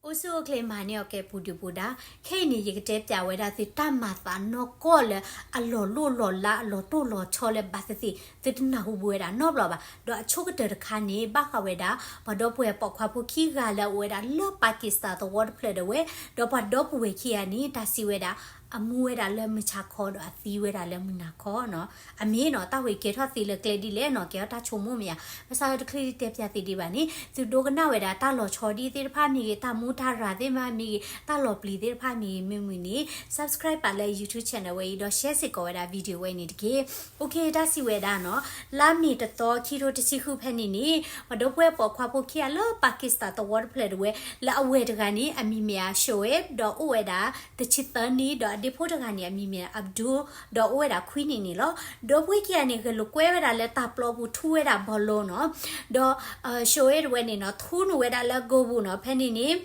အိၣ်ဆူၣ်အိၣ်ချ့မၤန့ၢ်အီၤကဲပူၤဒုးပူၤဒါ, ခဲအံၤန့ၣ် ယကတဲပၠးဝဲဒၣ်သုတၢ်မၤသးနီၢ်ကီၢ်လၢအလီၤလိၣ်လီၤလး အလီၤတိၢ်လီၤဆီလၢဘၣ်သ့ၣ်သ့ၣ် သုတနၢ်ဟူဘူးဝဲဒၣ်နီတဘျီဘၣ်. ဒီးအဆိကတၢၢ်တခါန့ၣ် ဘၣ်ဃးဝဲဒၣ် ပှၤဒီပုၢ်ဝဲၢ်ပိာ်ခွါဖိခံဂၤလၢအအိၣ်ဝဲဒၣ်လၢ Pakistan သဝီတဖျၢၣ်ဒၣ်ဝဲ, ဒီးပှၤဒီပုၢ်ဝဲၢ်ခံဂၤန့ၣ် တၢ်စံးဝဲဒၣ် အမူဝဲဒၣ်လၢမုၢ်ဆါခီ ဒီးအသံဝဲဒၣ်လၢမုၢ်နၤခီနီၤ. အမ့ၢ်နီၤ တၢ်ဝဲကဲထီၣ်သ့လၢကျဲဒ်လဲၣ်နီၤ ကဲထီၣ်တၢ်ဆိကမိၣ်မ့ၢ်ဧါ. ဘၣ်ဆၣ်ဒီးတချုးဒံးတဲပၠးသ့ဒံးဘၣ်န့ၣ် သုဒိကနၣ်ဝဲဒၣ်တၢ်လီၤဆီဒ်သ့ၣ်တဖၣ်မ့ၢ်ဂ့ၤ တၢ်မူတၢ်ရၤသ့ၣ်တဖၣ်မ့ၢ်ဂ့ၤ တၢ်လီၤပျံၤသ့ၣ်တဖၣ်မ့ၢ်ဂ့ၤ မ့ၢ်မုာ်န့ၣ် subscribe ပာ်လၢ YouTube channel ဝဲအံၤ ဒီး share စ့ၢ်ကီးဝဲဒၣ် video ဝဲအံၤန့ၣ်တက့ၢ်. အိၣ်ခ့ တၢ်စံးဝဲဒၣ်နီၤ လါမ့ၤတသီ ခံထိတဆံဃုဖဲန့ၣ်န့ၣ် ပှၤဒီပုၢ်ဝဲၢ်ပိာ်ခွါဖိခံဂၤလၢ Pakistan သဝီတဖျၢၣ်ဒၣ်ဝဲ လၢအဝဲၢ်တဂၤန့ၣ် အမံၤမ့ၢ် Shoaib ဒီးအိၣ်ဝဲဒၣ် တဆံသၢနံၣ် ဒီးအဒ့ဖိတဂၤန့ၣ် အမံၤမ့ၢ် Abdul ဒီးအိၣ်ဝဲဒၣ်ခွံနံၣ်န့ၣ်လီၤ. ဒီပုၢ်ဝဲၢ်ခံဂၤန့ၣ် ဂဲၤလိာ်ကွဲဝဲဒၣ်လၢတၢ်ပျီပူၤ ထူဝဲဒၣ်ဘီလိနီၤ. ဒီး Shoaib တဝဲန့ၣ်နီၤ ထူနုာ်ဝဲဒၣ်လၢ goal ပူၤနီၤ ဖဲန့ၣ်န့ၣ်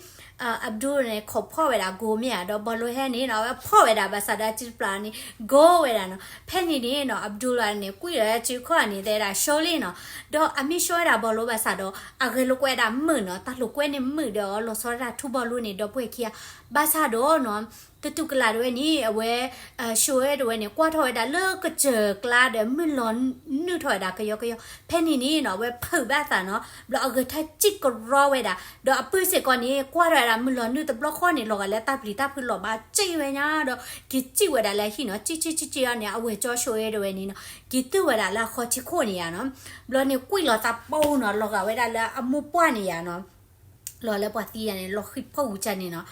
Abdul န့ၣ် ခိးဖီၣ်ဝဲဒၣ် goal မ့ၢ်ဧါ ဒီးဘီလိဟဲန့ၣ်နီၤ အဝဲဖီၣ်ဝဲဒၣ်ဘၣ်ဆၣ်ဒီးအစုတပျၢ်န့ၣ် goal ဝဲဒၣ်နီၤ. ဖဲန့ၣ်န့ၣ်နီၤ Abdul န့ၣ် ကွံာ်လီၤစုခီၣ်န့ၣ် တဲဒၣ် Shoaib နီၤ. ဒီးအမ့ၢ် Shoaib ဝဲဒၣ်ဘီလိဘၣ်ဆၣ်ဒီး အဂဲၤလိာ်ကွဲဒၣ်မုာ်နီၤ တၢ်လိာ်ကွဲန့ၣ်မုာ်ဒီးအီၤလီၤဆီဒၣ်ထူဘီလိန့ၣ် ဒီပုၢ်ဝဲၢ်ခံဂၤ ဘၣ်ဆၣ်ဒီးနီၤ တတူၢ်ကလာ်တဝဲန့ၣ် အဝဲ Shoaib တဝဲန့ၣ် ကွၢ်ထီၣ်ဝဲဒၣ်လၢကစၢၢ်ကျါဒီး မုၢ်လီၤနုာ်ထီၣ်ဝဲဒၣ်ကယီကယီ ဖဲန့ၣ်န့ၣ်နီၤ အဝဲဖုးဘၣ်သးနီၤ ဘျီအဂဲၤထၢၣ်စံၣ်ကရီဝဲဒၣ် ဒီးအပုၢ်စ့ၢ်ကီးန့ၣ် ကွၢ်ထီၣ်ဝဲဒၣ်မုၢ်လီၤနုာ်တဘျီဃီန့ၣ် လီၤဂာ်လၢတၢ်ပျံၤတၢ်ဖုးလီၤမး စံၣ်ဝဲညါဒီး က့ၤစံၣ်ဝဲဒၣ်လၢဟံၣ်နီၤ စံၣ်စံၣ်စံၣ်စံၣ်အီၤန့ၣ် အဝဲၢ်ကၠီ Shoaib တဝဲန့ၣ်နီၤ က့ၤတုၤဝဲဒၣ်လၢအဃီထံခိၣ်န့ၣ်ယါနီၤ ဘျီန့ၣ်ကွံာ်လီၤသးပူၤနီၤ လီၤဂာ်ဝဲဒၣ်လၢအမိၢ်ပှၢ်န့ၣ်ယါနီၤ လီၤလၢပှၤသံယါန့ၣ် လီၤဃံဖီၣ်ဝူကၢ်န့ၣ်နီၤ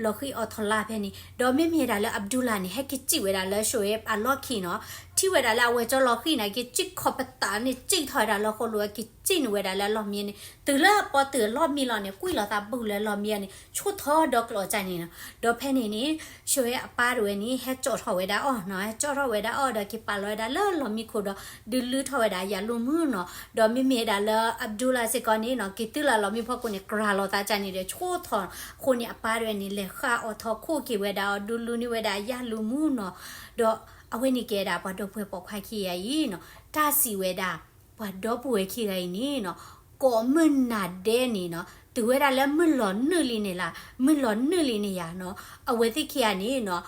လီၤဃံအီထီလာ်ဖဲန့ၣ် ဒီးမ့မ့ၢ်ဒၣ်လၢ Abdullah န့ၣ် ဟဲက့ၤစံၣ်ဝဲဒၣ်လၢ Shoaib အလီၢ်ခံနီၤ ထံၣ်ဝဲဒၣ်လၢအဝဲၢ်ကၠီလီၤဃံန့ၣ် က့ၤစံၣ်ခီပတာ်န့ၣ် စံၣ်ထီၣ်ဝဲဒၣ်လၢဃီလိၤ က့ၤစံၣ်နုာ်ဝဲဒၣ်လၢအလီၢ်မံန့ၣ် တုၤလၢအပီတုၤအလီၢ်မံလီၤန့ၣ် ကွံာ်လီၤသးပူၤလၢလီၢ်မံအီၤန့ၣ် ဆိၣ်ထီၣ်ဒီကျိးကၢ်န့ၣ်နီၤ ဒီးဖဲန့ၣ်န့ၣ် Shoaib အပၢ်တဝဲန့ၣ် ဟဲကၠီၣ်ထီၣ်ဝဲဒၣ်အီၤနီၤ ဟဲကၠီၣ်ထီၣ်ဝဲဒၣ်အီၤဒီးက့ၤပာ်လီၤဝဲဒၣ်လၢလီၢ်မံခိၣ်ဒီး ဒုးလုၢ်ထီၣ်ဝဲဒၣ်ယၤလူၤမုၢ်နီၤ ဒီးမ့မ့ၢ်ဒၣ်လၢ Abdullah စ့ၢ်ကီးန့ၣ်နီၤ က့ၤတုၤလၢလီၢ်မံဖီခိၣ်န့ၣ် ကြၤလီၤသးကၢ်န့ၣ်ဒီး ဆိၣ်ထီၣ်အဃိန့ၣ် အပၢ်တဝဲန့ၣ် လဲၤဃၣ်အီၤထီၣ်ခိၣ်က့ၤဝဲဒၣ်အီၤ ဒုးလုၢ်န့ၢ်ဝဲဒၣ်ယၤလူၤမုၢ်နီၤ ဒီးအဝဲန့ၣ်ကဲဒၣ်ပှၤဒီပုၢ်ဝဲၢ်ပိာ်ခွါခံဂၤအံၤနီၤ တၢ်စံးဝဲဒၣ် ပှၤဒီပုၢ်ဝဲၢ်ခံဂၤအံၤန့ၣ်နီၤ ကိးမုၢ်နၤဒဲးန့ၣ်နီၤ တုၤဝဲဒၣ်လၢမုၢ်လီၤနုာ်လံန့ၣ်လၢ မုၢ်လီၤနုာ်လံန့ၣ်ယါနီၤ အဝဲသ့ၣ်ခံဂၤန့ၣ်နီၤ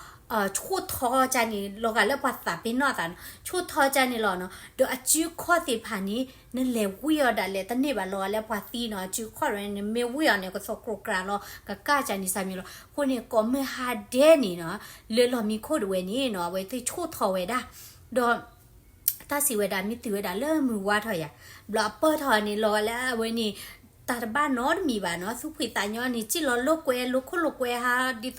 ဆိၣ်ထီၣ်ကၢ်န့ၣ် လီၤဂာ်လၢပှၤသးပ့ၤနီၣ်သးနီၤ ဆိၣ်ထီၣ်ကၢ်န့ၣ်လီၤနီၤ ဒီးအစုခီၣ်သ့ၣ်တဖၣ်န့ၣ် နလဲၤဝံၢ်အီၤဒၣ်လဲာ်တန့ၢ်ဘၣ် လီၤဂာ်လၢပှၤသံနီၤ အစုခီၣ်တဝဲန့ၣ် မ့ၢ်ဝံၢ်အီၤန့ၣ် ကသီၣ်ကြိၣ်ကြၤလီၤ ကကၢ်ကၢ်န့ၣ်စၢ်မံၤလီၤ အဃိန့ၣ် ကိးမုၢ်ဟါဒဲးန့ၣ်နီၤ လၢလီၢ်မံခိၣ်တဝဲန့ၣ်နီၤ အဝဲသ့ၣ်ဆိၣ်ထီၣ်ဝဲဒၣ် ဒီး တၢ်စံးဝဲဒၣ် မ့ၢ်တုၤဝဲဒၣ်လၢမုၢ်ဝါထီၣ်ယါ, ဘျီအပၢၢ်ထီၣ်န့ၣ် လီၤဂာ်လၢအဝဲန့ၣ် တၢ်တဘၣ်နီတမံၤဘၣ်နီၤ, သူၣ်ဖှံသးညီန့ၣ် စံၣ်လီၤလိာ်ကွဲ လိာ်ခိၣ်လိာ်ကွဲဟါ ဒ်သိး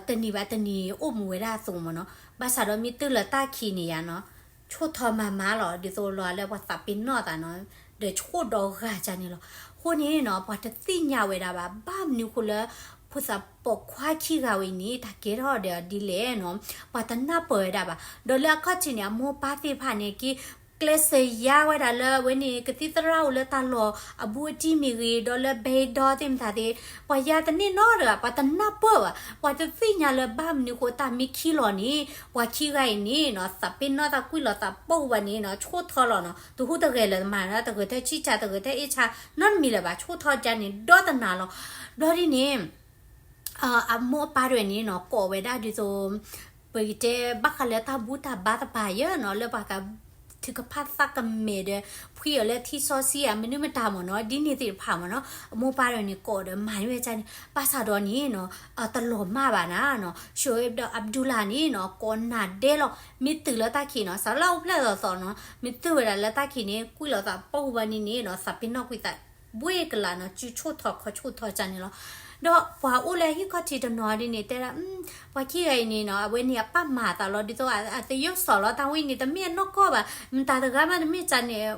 တနံၤဘၣ်တနံၤအိၣ်မူဝဲဒၣ်အသိးမ့ၢ်နီၤ, ဘၣ်ဆၣ်ဒီးမ့ၢ်တုၤလၢတၢ်ခံးန့ၣ်ယါနီၤ, ဆိၣ်ထီၣ်မၤမၤလီၤ ဒ်သိးလီၤဂာ်လၢပှၤသးပ့ၤနီၣ်သးနီၤ, ဒီးဆိၣ်ဒီးဂာ်ကၢ်န့ၣ်လီၤ. အဃိန့ၣ်နီၤ ပှၤတသ့ၣ်ညါဝဲဒၣ်ဘၣ် ဘၣ်မနုၤဃိလၢ ဖိသၣ်ပိာ်ခွါခံဂၤဝဲအံၤန့ၣ် တၢ်ကဲထီၣ်ဒီးဒ်လဲၣ်နီၤ, ပှၤတနၢ်ပၢၢ်ဝဲဒၣ်ဘၣ်. ဒီးလၢအခီၣ်ထံးန့ၣ် အမိၢ်ပၢ်သ့ၣ်တဖၣ်န့ၣ် က့ ကျဲးစၢးယါဝဲဒၣ်လၢအဝဲန့ၣ် ကသံၣ်သရၣ်အိၣ်လၢတၢ်လီၢ်အဘူးအတံၢ်မ့ၢ်ဂ့ၤ, ဒီးလၢဘဲဒီသ့ၣ်မတၤသ့ၣ်, ပှၤယါတန့ၢ်နီတဂၤ, ပှၤတနၢ်ပၢၢ်ဘၣ်, ပှၤတသ့ၣ်ညါလၢဘၣ်မနုၤဃိတၢ်မ့ၢ်ခံးလီၤန့ၣ်, ပှၤခံဂၤအံၤန့ၣ်နီၤ သးပ့ၤနီၣ်သးကွံာ်လီၤသးပိာ်ဘၣ်န့ၣ်နီၤ ဆိၣ်ထီၣ်လီၤနီၤ, တဟူးတဂဲၤလၢၤမးနီၤ, တဂဲၤထဲဆံၣ်ဆါ တဂဲၤထဲအ့ၣ်ဆါ နီတမံၤလၢၤဘၣ်, ဆိၣ်ထီၣ်ကၢ်န့ၣ်ဒီတနၤလီၤ. ဘျီဒ်န့ၣ် အမိၢ်အပၢ်တဝဲန့ၣ်နီၤ ကိးဝဲဒၣ်ဒ်သိး ပကတဲဘၣ်ဃးလၢတၢ်ဘူၣ်တၢ်ဘါတပၤယဲနီၤ, လၢပှၤကထုးကဖၣ်သးကမဲာ်ဒီး ဖှံအီၤလၢထံစီဆှံဧါ မနုၤမတၤမ့ၢ်နီၤ, ဒ်န့ၣ်သ့ၣ်တဖၣ်မ့ၢ်နီၤ, အမိၢ်ပၢ်တဝဲန့ၣ်ကိးဒီးမၤန့ၢ်ဝဲကၢ်န့ၣ်, ဘၣ်ဆၣ်ဒီးန့ၣ်နီၤ တလီၤမၢ်ဘၣ်နၤနီၤ, ရှုၣ်အ့ဒီးအဘဒူလၤန့ၣ်နီၤ ကိးနၤဒဲးလီၤ, မ့ၢ်တုၤလၢတၢ်ခံးနီၤ စးလၢအိၣ်ဖျဲၣ်လီၤသီးနီၤ, မ့ၢ်တုၤဝဲဒၣ်လၢတၢ်ခံးန့ၣ် ကွံာ်လီၤသးပိာ်ဘၣ်န့ၣ်န့ၣ်နီၤ သးပ့ၤနီၣ်ကွံာ်သး ဘှ့ကလာ်နီၤ စုဆိၣ်ထီၣ်ခီၣ်ဆိၣ်ထီၣ်ကၢ်န့ၣ်လီၤ. ဒီးပှၤအိၣ်လၢဟံၣ်ခီၣ်ထံးတနီၤဒ်န့ၣ် တဲဒၣ် ပှၤခံဂၤအံၤန့ၣ်နီၤ အဝဲန့ၣ်အပၢ်မၤအသးလီၤ ဒ်သိးအသယီၣ်စီၤလီၤ တၢ်ဝဲန့ၣ် တမ့ၢ်အနီၢ်ကီၢ်ဘၣ်, မတၤတဂၤမးတမ့ၢ်ကၢ်န့ၣ်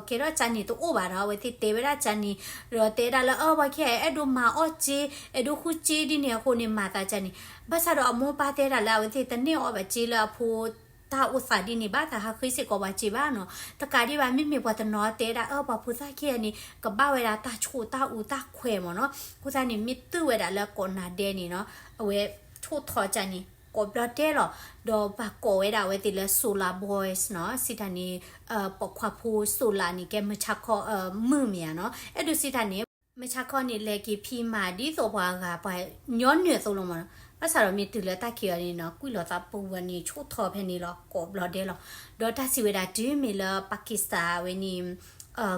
ကဲထီၣ်ကၢ်န့ၣ်တအိၣ်ဘၣ်နီၤ, အဝဲသ့ၣ်တဲဝဲဒၣ်ကၢ်န့ၣ်, ဒီးတဲဒၣ်လၢ အၢ ပှၤခံဂၤအံၤ အဲၣ်ဒိးမၤအီၣ်စ့ အဲၣ်ဒိးဃုစ့ဒ်န့ၣ်အဃိန့ၣ် မၤသးကၢ်န့ၣ်, ဘၣ်ဆၣ်ဒီးအမိၢ်ပၢ်တဲဒၣ်လၢအဝဲသ့ၣ်တန့ၢ်အီၣ်ဘၣ်စ့လၢအဖိ တၢ်အိၣ်သးဒ်န့ၣ်ဘၣ် တဟးဃ့စ့ၢ်ကီးပှၤစ့ဘၣ်နီၤ, တကးဒံးဘၣ် မ့မ့ၢ်ပှၤတနီၤတဲဒၣ် အၢ ပှၤဖိသၣ်ခံဂၤန့ၣ် ကဘၣ်ဝဲဒၣ်တၢ်ဆိၣ်တၢ်အူတၢ်ခွဲးမ့ၢ်နီၤ, အဃိသတးန့ၣ် မ့ၢ်တုၤဝဲဒၣ်လၢကိးနၤဒဲးန့ၣ်နီၤ အဝဲဆိၣ်ထီၣ်ကၢ်န့ၣ် ကိးဘျီတဲလီၤ, ဒီးပှၤကိးဝဲဒၣ်အဝဲသ့ၣ်လၢ Solar Boys နီၤ, စံးတၢ်န့ၣ် ပိာ်ခွါဖိ Solar န့ၣ် ကဲမုၢ်ဆါခီ မုၢ်မ့ၢ်ဧါနီၤ, အဲၣ်ဒိးစံးတၢ်န့ၣ် မုၢ်ဆါခီန့ၣ် လဲၤက့ၤဖံးမၤဒ်သိးပှၤဂၤ ပှၤညီနုၢ်အသိးလီၤမးနီၤ. ဘၣ်ဆၣ်ဒီးမ့ၢ်တုၤလၢတၢ်ခံးအီၤန့ၣ်နီၤ ကွံာ်လီၤသးပူၤဝဲန့ၣ် ဆိၣ်ထီၣ်ဖဲန့ၣ်လီၤ ကိးဘျီဒဲးလီၤ. ဒီးတၢ်စံးဝဲဒၣ် တုၤမ့ၢ်လၢ Pakistan ဝဲန့ၣ်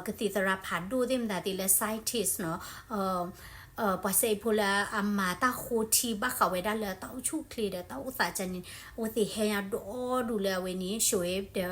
ကသံၣ်သရၣ်ဖးဒိၣ်သ့ၣ်မတၤသ့ၣ်လၢ scientist နီၤ ပှၤစဲအံၤဖိလၢအမၤတၢ်ဃိထံဘၣ်ဃးဝဲဒၣ်လၢတၢ်အိၣ်ဆူၣ်အိၣ်ချ့ဒီးတၢ်အိၣ်သးကန့ၣ် အဝဲသ့ၣ်ဟဲညါဒိၣ်ဒိၣ်လၢအဝဲန့ၣ် Shoaib ဒီး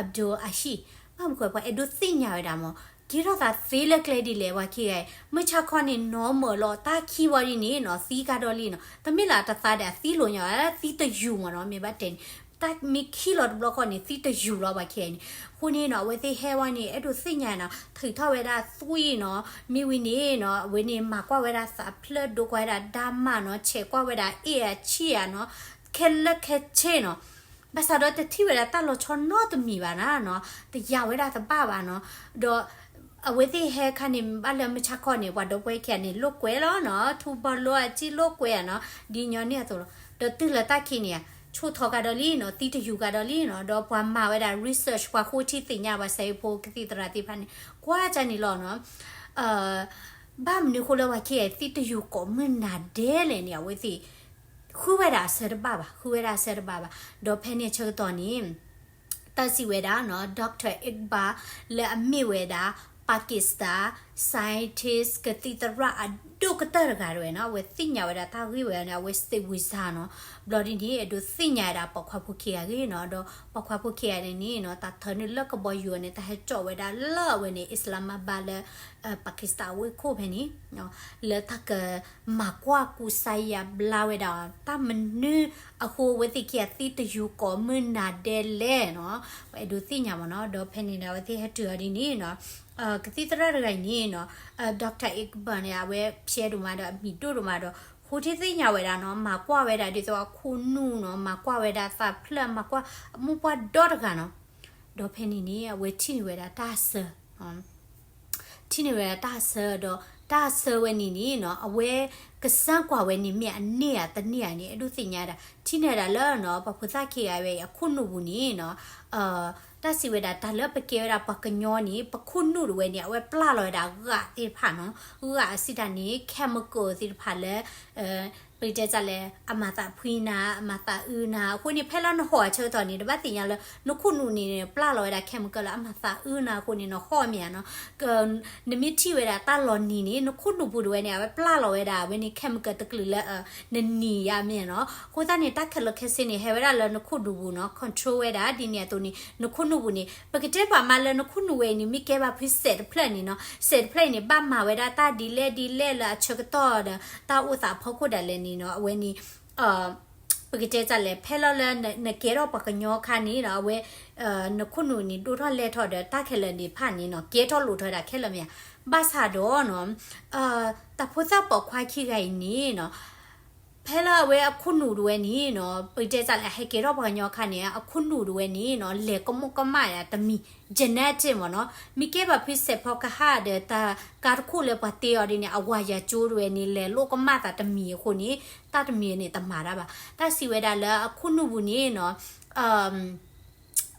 Abdul Ashiq ဘၣ်မနုၤဃိ ပှၤအဲၣ်ဒိးသ့ၣ်ညါဝဲဒၣ်မး ကဲထီၣ်သးသ့လၢကျဲဒ်လဲၣ် ပှၤခံဂၤအံၤ မုၢ်ဆါခီန့ၣ် normal လီၤ တၢ်ခံးဝံၤဒ်န့ၣ်နီၤ သံကါဒီးလံနီၤ တမ့ၢ်လၢအတသါဒီးအသံလိာ်ညီ သံတယူၤမးနီၤ မ့ၢ်ဘၣ်တဲန့ၣ် တၢ်မ့ၢ်ခံးလီၤတဘျီဃီန့ၣ် သံတယူၤလီၤ ပှၤခံဂၤအံၤန့ၣ်. အဃိန့ၣ်နီၤ အဝဲသ့ၣ်ဟဲဝံၤန့ၣ် အဲၣ်ဒိးသ့ၣ်ညါနီၤ ထုးထီၣ်ဝဲဒၣ်သွံၣ်နီၤ မ့ၢ်ဝံၤန့ၣ်နီၤ အဝဲန့ၣ် မၤကွၢ်ဝဲဒၣ်သးဖျၢၣ် ဒိကွၢ်ဝဲဒၣ်ဒါမးနီၤ ဆဲးကွၢ်ဝဲဒၣ်အ့ၣ်အဆံၣ်ဧါနီၤ ခဲလၢာ်ခဲဆ့နီၤ ဘၣ်ဆၣ်ဒီးတထံၣ်ဝဲဒၣ်တၢ်လီၤဆီနီတမံၤဘၣ်နၤနီၤ တယာ်ဝဲဒၣ်တဘၣ်ဘၣ်နီၤ ဒီး အဝဲသ့ၣ်ဟဲခါန့ၣ် ဘၣ်လၢမုၢ်ဆါခီန့ၣ် ပှၤဒီပုၢ်ဝဲၢ်ခံဂၤန့ၣ် လိာ်ကွဲလီၤနီၤ ထူဘီလိအကံၣ်လိာ်ကွဲဧါနီၤ ဒ်ညီနုၢ်အသိးလီၤ. ဒီးတုၤလၢတၢ်ခံးန့ၣ် ဆိၣ်ထီၣ်ကါဒီးလံနီၤ သံတယူၤကါဒီးလံနီၤ ဒီးပှၤမၤဝဲဒၣ် research ပှၤဃိထံသ့ၣ်ညါ ပှၤစဲအံၤဖိကသံၣ်သရၣ်သ့ၣ်တဖၣ်န့ၣ် ကွၢ်ကါန့ၣ်လီၤနီၤ ဘၣ်မနုၤဃိလၢပှၤခံဂၤအံၤ သံတယူၤကိးမုၢ်နၤဒဲးလဲၣ်န့ၣ် အဝဲသ့ၣ် ဃုဝဲဒၣ်အဆၢတဘၣ်ဘၣ် ဃုဝဲဒၣ်အဆၢတဘၣ်ဘၣ်. ဒီးဖဲန့ၣ်ဆၢကတီၢ်န့ၣ် တၢ်စံးဝဲဒၣ်နီၤ Doctor Iqbal လၢအမ့ၢ်ဝဲဒၣ် Pakistan scientist ကသံၣ်သရၣ်အဒိၣ်ကတၢၢ်တဂၤတဝဲနီၤ အဝဲသ့ၣ်ညါဝဲဒၣ်တၢ်ဂ့ၢ်ဝဲန့ၣ် အဝဲစံးဝံၤစၢ်နီၤ ဘျီဒ်န့ၣ် အဲၣ်ဒိးသ့ၣ်ညါဝဲဒၣ်ပိာ်ခွါဖိခံဂၤအဂ့ၢ်နီၤ ဒီးပိာ်ခွါဖိခံဂၤန့ၣ်နီၤ တၢ်ထၢနုာ်လၢကဘီယူၤအီၤန့ၣ် တၢ်ဟဲကၠီၣ်ဝဲဒၣ်လၢအဝဲန့ၣ် Islamabad လၢ Pakistan အဝ့ၢ်ခိၣ်ဖဲန့ၣ် လၢတၢ်ကမၤကွၢ်ကူစါယါဘျါဝဲဒၣ် တၢ်မနုၤအဃိ အဝဲသ့ၣ်ခံဂၤသံတယူၤကိးမုၢ်နၤဒဲးလဲၣ်နီၤ ပှၤအဲၣ်ဒိးသ့ၣ်ညါမးနီၤ ဒီးဖဲန့ၣ်ဒီး အဝဲသ့ၣ်ဟဲတုၤအီၤဒ်န့ၣ်နီၤ ကသံၣ်သရၣ်တဂၤအံၤန့ၣ်နီၤ Doctor Iqbal န့ၣ် အဝဲဖျဲဒိၣ်မးဒီး အမံၤဒိၣ်ဒိၣ်မးဒီး ဃိထံသ့ၣ်ညါဝဲဒၣ်နီၤ မၤကွၢ်ဝဲဒၣ်ဒ်သိးအခိၣ်နူာ်နီၤ မၤကွၢ်ဝဲဒၣ်သးဖျၢၣ် မၤကွၢ်အမိၢ်ပှၢ်ဒီတဂၤနီၤ ဒီးဖဲန့ၣ်န့ၣ် အဝဲထံၣ်န့ၢ်ဝဲဒၣ်တၢ်ဆၢ ထံၣ်န့ၢ်ဝဲဒၣ်တၢ်ဆၢဒီး တၢ်ဆၢဝဲန့ၣ်န့ၣ်နီၤ အဝဲကစၢ်ကွၢ်ဝဲန့ၣ် မ့ၢ်အန့ၢ်ဧါတန့ၢ်ဧါန့ၣ် အဲၣ်ဒိးသ့ၣ်ညါဒၣ် ထံၣ်န့ၢ်ဒၣ်လၢနီၤ ပှၤဖိသၣ်ခံဂၤဝဲအံၤ အခိၣ်နူာ်ပူၤန့ၣ်နီၤ တၢ်စံးဝဲဒၣ် တၢ်လၢပကဲဝဲဒၣ်ပှၤကညီန့ၣ် ပခိၣ်နူာ်တဝဲန့ၣ် အဝဲပျၢ်လီၤဝဲဒၣ်ဂာ်သ့ၣ်တဖၣ်နီၤ ဂာ်အစံးတၢ်န့ၣ် chemical သ့ၣ်တဖၣ်လၢ ပကတဲတၢ်လဲၣ် အမၤသးဖှံနၤ အမၤသးအုးနၤ အဃိန့ၣ် ဖဲလၢနဟီၣ်အဆၢကတီၢ်န့ၣ် တဘၣ်သ့ၣ်ညါလၢ နခိၣ်နူာ်န့ၣ် ပျၢ်လီၤဝဲဒၣ် chemical လၢအမၤသးအုးနၤအဃိန့ၣ် နဟီၣ်မ့ၢ်ဧါနီၤ နမ့ၢ်ထံၣ်ဝဲဒၣ်တၢ်လီၤနံၤန့ၣ် နခိၣ်နူာ်ပူၤတဝဲန့ၣ် အဝဲပျၢ်လီၤဝဲဒၣ် အဝဲန့ၣ် chemical တကလုာ်လၢ နနံၤယါမ့ၢ်ဧါနီၤ အဃိသတးန့ၣ် တၢ်ခဲလၢာ်ခဲဆ့န့ၣ် ဟဲဝဲဒၣ်လၢနခိၣ်နူာ်ပူၤနီၤ control ဝဲဒၣ် ဒ်န့ၣ်အသိးန့ၣ် နခိၣ်နူာ်ပူၤန့ၣ် ပကတဲပာ်မးလၢနခိၣ်နူာ်ဝဲအံၤန့ၣ် မ့ၢ်ကဲဘၣ်ဖုစဲးတဖျၢၣ်န့ၣ်နီၤ စဲးတဖျၢၣ်အံၤန့ၣ် ဘၣ်မၤဝဲဒၣ်တၢ်ဒ်လဲၣ်ဒ်လဲၣ်လၢအဆၢကတီၢ်ဒီး တၢ်အိၣ်သးအဖီခိၣ်ဒၣ်လဲာ်န့ၣ်နီၤ အဝဲန့ၣ် ပကတဲတၢ်လဲၣ် ဖဲလၢလၢနကဲထီၣ်ပှၤကညီအခါန့ၣ်နီၤ အဝဲ နခိၣ်နူာ်န့ၣ် ဒိၣ်ထီၣ်လဲၢ်ထီၣ်ဒီး တၢ်ခဲလၢာ်န့ၣ်တဖၣ်န့ၣ်နီၤ ကဲထီၣ်လိာ်ထီၣ်ဝဲဒၣ်ခဲလၢာ်မ့ၢ်ဧါ ဘၣ်ဆၣ်ဒီးနီၤ တၢ်ဖိသၣ်ပိာ်ခွါခံဂၤအံၤန့ၣ်နီၤ ဖဲလၢအဝဲအခိၣ်နူာ်တဝဲန့ၣ်နီၤ ပကတဲတၢ်လဲၣ် ဟဲကဲထီၣ်ပှၤကညီအခါန့ၣ် အခိၣ်နူာ်တဝဲန့ၣ်နီၤ လဲၤကမိၣ်ကမၣ်ဒၣ်တမံၤ genetic မ့ၢ်နီၤ မ့ၢ်ကဲဘၣ်ဖုစဲးဖီကဟၣ်ဒီး တၢ်ကါတခိၣ်လၢပှၤတ့အီၤဒ်န့ၣ် အဝၤယၤကၠိတဝဲန့ၣ် လဲၤလိၣ်ကမၣ်သးတမံၤအဃိန့ၣ် တၢ်တမံၤန့ၣ် တမၤတၢ်ဘၣ်. တၢ်စံးဝဲဒၣ်လၢအခိၣ်နူာ်ပူၤန့ၣ်နီၤ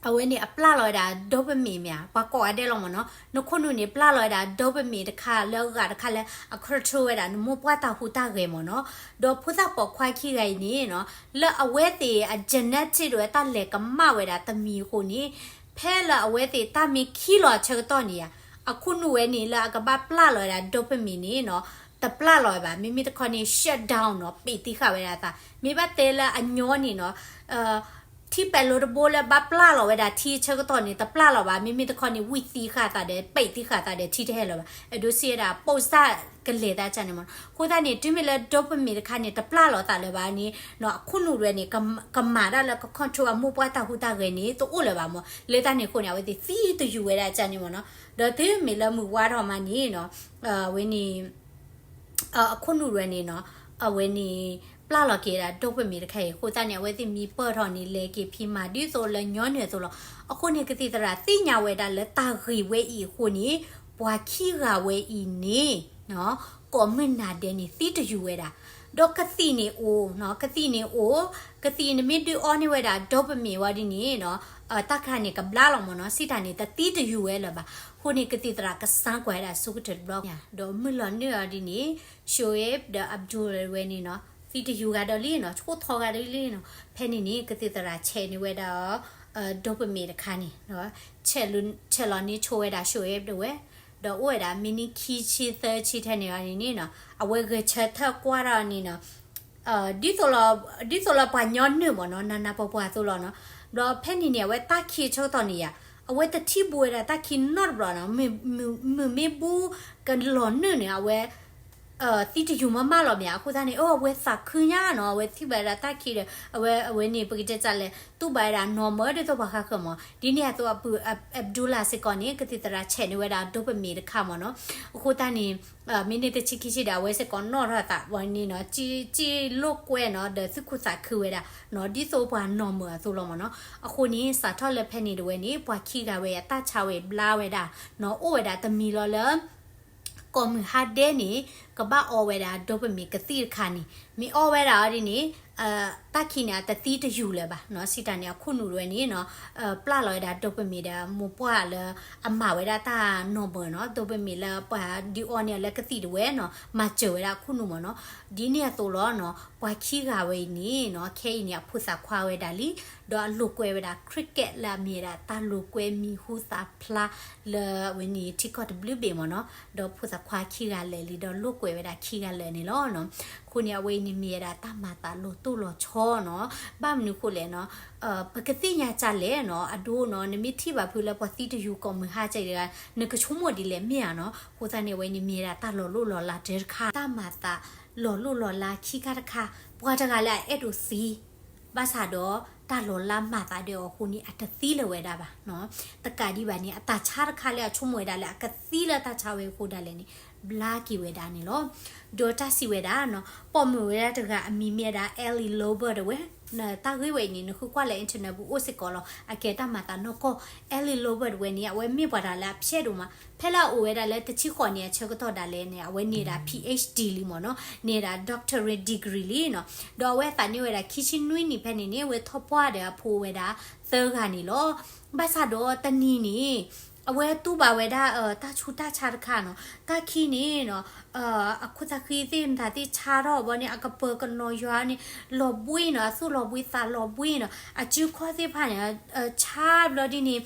အဝဲန့ၣ်အပျၢ်လီၤဝဲဒၣ် dopamine မ့ၢ်ဧါ ပှၤကိးဂၤဒဲးလီၤမ့ၢ်နီၤ နခိၣ်နူာ်န့ၣ် ပျၢ်လီၤဝဲဒၣ် dopamine တခါလၢအဂၤတခါလၢ အ control ဝဲဒၣ် နမိၢ်ပှၢ်တၢ်ဟူးတၢ်ဂဲၤမ့ၢ်နီၤ ဒီးဖိသၣ်ပိာ်ခွါခံဂၤအံၤန့ၣ်နီၤ လၢအဝဲသ့ၣ်အ genetic ဒ်ဝဲတၢ်လဲၤကမၣ်ဝဲဒၣ်တမံၤအဃိန့ၣ် ဖဲလၢအဝဲသ့ၣ်တၢ်မ့ၢ်ခံးလီၤအဆၢကတီၢ်န့ၣ်ဧါ အခိၣ်နူာ်ဝဲန့ၣ်လၢအကဘၣ်ပျၢ်လီၤဝဲဒၣ် dopamine န့ၣ်နီၤ တပျၢ်လီၤဝဲဘၣ် မ့မ့ၢ်တခီန့ၣ် shut down နီၤ ပံာ်သံဃာ်ဝဲဒၣ်အသး မ့ၢ်ဘၣ်တဲလၢအညီန့ၣ်နီၤ ထံပဲာ်လိတဘိလၢဘၣ်ပျၢ်လီၤဝဲဒၣ်ထံအဆၢကတီၢ်န့ၣ် တပျၢ်လီၤဘၣ် မ့မ့ၢ်တခီန့ၣ် ဝံၣ်သံဃာ်သးဒီး ပံာ်သံဃာ်သးဒီး ထံတဟဲလၢၤဘၣ် အဲၣ်ဒိးစံးဝဲဒၣ် ပိာ်စၢ်ကလဲၤတၢ်ကၢ်န့ၣ်မ့ၢ်နီၤ အဃိသတးန့ၣ် တုၤမ့ၢ်လၢ dopamine တခါန့ၣ် တပျၢ်လီၤသးလၢၤဘၣ်န့ၣ် အခိၣ်နူာ်တဝဲန့ၣ် ကမၤတၢ်လၢက control အမိၢ်ပှၢ်တၢ်ဟူးတၢ်ဂဲၤန့ၣ် တအိၣ်လၢၤဘၣ်မ့ၢ် လၢတၢ်န့ၣ်အဃိန့ၣ် အဝဲသ့ၣ်သံတယူၤဝဲဒၣ်ကၢ်န့ၣ်မ့ၢ်နီၤ ဒီးတုၤမ့ၢ်လၢမုၢ်ဝါထီၣ်မးန့ၣ်နီၤ အဝဲန့ၣ် အခိၣ်နူာ်တဝဲန့ၣ်နီၤ အဝဲန့ၣ် ပျၢ်လီၤက့ၤဒၣ် dopamine တခါအံၤ အဃိသတးန့ၣ် အဝဲသ့ၣ်မံပၢၢ်ထီၣ်န့ၣ် လဲၤက့ၤဖံးမၤဒ်သိးလၢညီနုၢ်အသိးလီၤ. အဃိန့ၣ် ကသံၣ်သရၣ်သ့ၣ်ညါဝဲဒၣ်လၢတၢ်ဂ့ၢ်ဝဲအံၤအဃိန့ၣ် ပှၤခံဂၤဝဲအံၤန့ၣ်နီၤ ကိးမုၢ်နၤဒဲးန့ၣ် သံတယူၤဝဲဒၣ်, ဒီးကသံၣ်န့ၣ်အိၣ်နီၤ, ကသံၣ်န့ၣ်အိၣ်, ကသံၣ်နမ့ၢ်ဒုးအီန့ၢ်ဝဲဒၣ် dopamine ဝံၤဒ်န့ၣ်နီၤ, တၢ်ခါန့ၣ်ကဘျါလီၤမ့ၢ်နီၤ, စံးတၢ်န့ၣ် တသံတယူၤဝဲလၢၤဘၣ်. အဃိန့ၣ် ကသံၣ်သရၣ်ကစၢ်ကွၢ်ဝဲဒၣ်ဆိကတၢၢ်တဘျီ, ဒီးမုၢ်လီၤနုာ်အီၤဒ်န့ၣ် Shoaib ဒီး Abdul ဝဲန့ၣ်နီၤ, သံတယူၤဂၤဒီးလံနီၤ, ဆိၣ်ထီၣ်ဂၤဒီးလံနီၤ. ဖဲန့ၣ်န့ၣ် ကသံၣ်သရၣ်ဆဲးန့ၢ်ဝဲဒၣ် dopamine တခါန့ၣ် ဆဲးလီၤန့ၢ်ဆိဝဲဒၣ် Shoaib ဒၣ်ဝဲ, ဒီးအိၣ်ဝဲဒၣ် မံးနံး ခံဆံသၢဆံထဲန့ၣ်အီၤန့ၣ်နီၤ, အဝဲဂဲၤဆၢထၢၣ်ကွၢ်ထီၣ်န့ၣ်နီၤ, ဒ်သိးလီၤ, ဒ်သိးလီၤပှၤညီနုၢ်မ့ၢ်နီၤ, နးနးပှၤပှၤအသိးလီၤနီၤ. ဒီးဖဲန့ၣ်န့ၣ် အဝဲတၢ်ခံးဆၢကတီၢ်န့ၣ်ယါ, အဝဲတထံၣ်ဘူးဝဲဒၣ်တၢ်ခံးနီတဘျီနီၤ, မုၢ်မ့ၢ်ဘူးကလီၤနုာ်န့ၣ် အဝဲ သံတယူၤမးမးလီၤမ့ၢ်ဧါ. အဃိသတးန့ၣ် အဝဲသးခုညါနီၤ, အဝဲထံၣ်ဘၣ်ဝဲဒၣ်တၢ်ခံးဒီး အဝဲ အဝဲန့ၣ် ပကတဲဒ်လဲၣ်, တူၢ်ဘၣ်ဝဲဒၣ် normal ဒ်သိးပှၤဃၣ်ဃၢၤမး. ဒ်န့ၣ်အသိး Abdullah စ့ၢ်ကီးန့ၣ် ကသံၣ်သရၣ်ဆဲးန့ၢ်ဝဲဒၣ် dopamine တခါမ့ၢ်နီၤ. အဃိသတးန့ၣ် မ့ၢ်န့ၢ်တဆံခံဆံဒီး အဝဲစ့ၢ်ကီးနီၣ်ထီၣ်အသးဝဲန့ၣ်နီၤ, စ့ၢ်လိာ်ကွဲနီၤ, ဒီးသူၣ်ခုသးခုဝဲဒၣ်နီၤ, ဒ်သိးပှၤ normal အသိးလီၤမ့ၢ်နီၤ. အဃိန့ၣ် စးထီၣ်လၢဖဲန့ၣ်တဝဲန့ၣ် ပှၤခံဂၤဝဲအတၢ်ဆါဝဲဘျါဝဲဒၣ်နီၤ, အိၣ်ဝဲဒၣ်တမံၤလီၤလၢ ကိးမုၢ်ဟါဒဲးန့ၣ် ကဘၣ်အီဝဲဒၣ် dopamine ကသံၣ်တခါန့ၣ်, မ့ၢ်အီဝဲဒၣ်အီၤဒ်န့ၣ် တၢ်ခံးန့ၣ် အတသံတယူၤလၢၤဘၣ်နီၤ. စံးတၢ်န့ၣ် အခိၣ်နူာ်တဝဲန့ၣ်နီၤ, ပျၢ်လီၤဝဲဒၣ် dopamine ဒီးမိၢ်ပှၢ်လၢအမၤဝဲဒၣ်တၢ် normal နီၤ, dopamine လၢပှၤဒုးအီန့ၢ်အီၤလၢကသံၣ်တဝဲနီၤ, မၤစၢၤဝဲဒၣ်အခိၣ်နူာ်မ့ၢ်နီၤ. ဒ်န့ၣ်အသိးလီၤနီၤ, ပှၤခံဂၤဝဲအံၤန့ၣ်နီၤ, ခဲအံၤန့ၣ် အဖိသၣ်ခွါဝဲဒၣ်လံ, ဒီးအလိာ်ကွဲဝဲဒၣ် cricket လၢအမ့ၢ်ဝဲဒၣ်တၢ်လိာ်ကွဲမံၤဟူသၣ်ဖျါလၢအဝဲန့ၣ်ထံကီၢ်တဘျုးဘ့ၣ်မ့ၢ်နီၤ. ဒီးဖိသၣ်ခွါခံဂၤလၢာ်လံ, ဒီးလိာ်ကွဲဝဲဒၣ်ခံဂၤလၢာ်န့ၣ်လီၤနီၤ. အဃိန့ၣ် အဝဲအံၤန့ၣ်မ့ၢ်ဝဲဒၣ်တၢ်မၤသးလီၤတိၢ်လီၤဆီနီၤ. ဘၣ်မနုၤအဃိလဲၣ်နီၤ, ပကသ့ၣ်ညါကလဲၣ်နီၤ, အဒိနီၤ, နမ့ၢ်ထံၣ်ဘၣ်ဖုလၢပှၤသံတယူၤကိးမုၢ်ဟါကဲအံၤတဂၤ, နကဆိကမိၣ်ဒ်လဲၣ်မ့ၢ်ဧါနီၤ. အဃိသတးန့ၣ် အဝဲန့ၣ်မ့ၢ်ဝဲဒၣ်တၢ်လီၤလိၢ်လီၤလးတခါ, တၢ်မၤသးလီၤလိၢ်လီၤလးခံခါတခါ, ပှၤတဂၤလၢအအဲၣ်ဒိးသံ ဘၣ်ဆၣ်ဒီးတၢ်လီၤလးမၤသးဒီးအီၤအဃိန့ၣ် အတသံလၢၤဝဲဒၣ်ဘၣ်နီၤ. တကးဒံးဘၣ်န့ၣ် အတၢ်ဆါတခါလၢအဆိကမိၣ်ဝဲဒၣ်လၢအကသံလၢတၢ်ဆါဝဲအဃိဒၣ်လဲာ်န့ၣ် ဘျါက့ၤဝဲဒၣ်န့ၣ်လီၤ. ဒီးတၢ်စံးဝဲဒၣ်နီၤ, ပိာ်မုၣ်ဝဲဒၣ်တဂၤအမံၤမ့ၢ်ဝဲဒၣ် Ellie Lover တဝဲ, တၢ်ဂ့ၢ်ဝဲအံၤန့ၣ် နဃုကွၢ်လၢ internet ပူၤအိၣ်စ့ၢ်ကီးလီၤ, အကဲတၢ်မၤသးနီၢ်ကီၢ်. Ellie Lover တဝဲန့ၣ် အဝဲမ့ၢ်ပှၤတဂၤလၢအဖျဲၣ်ဒိၣ်မး, ဖဲလၢအအိၣ်ဝဲဒၣ်လၢတဆံဃိးနံၣ်အဆၢကတီၢ်ဒၣ်လဲာ်န့ၣ် အဝဲန့ၢ်ဒၣ် PhD လံမ့ၢ်နီၤ, န့ၢ်ဒၣ် doctorate degree လံနီၤ. ဒီးအဝဲသးန့ၢ်ဝဲဒၣ်ခံဆံနွံနံၣ်ဖဲန့ၣ်န့ၣ် အဝဲထီၣ်ပှၢ်ဒီးအဖိဝဲဒၣ်သၢဂၤန့ၣ်လီၤ. ဘၣ်ဆၣ်ဒီးတနံၤန့ၣ် အဝဲတူၢ်ဘၣ်ဝဲဒၣ် တၢ်ဆူးတၢ်ဆါတခါနီၤ, တၢ်ခံးန့ၣ်နီၤ အခိၣ်သးဃံသ့ၣ်မတၤသ့ၣ်ဆါထီၣ်ဘျီန့ၣ် အကပၢၤကနီၤယွၤန့ၣ် လီၤဘှံးနီၤ, အသူၣ်လီၤဘှံးသးလီၤဘှံးနီၤ, အစုခီၣ်သ့ၣ်တဖၣ်န့ၣ် ဆါဘျီဒ်န့ၣ်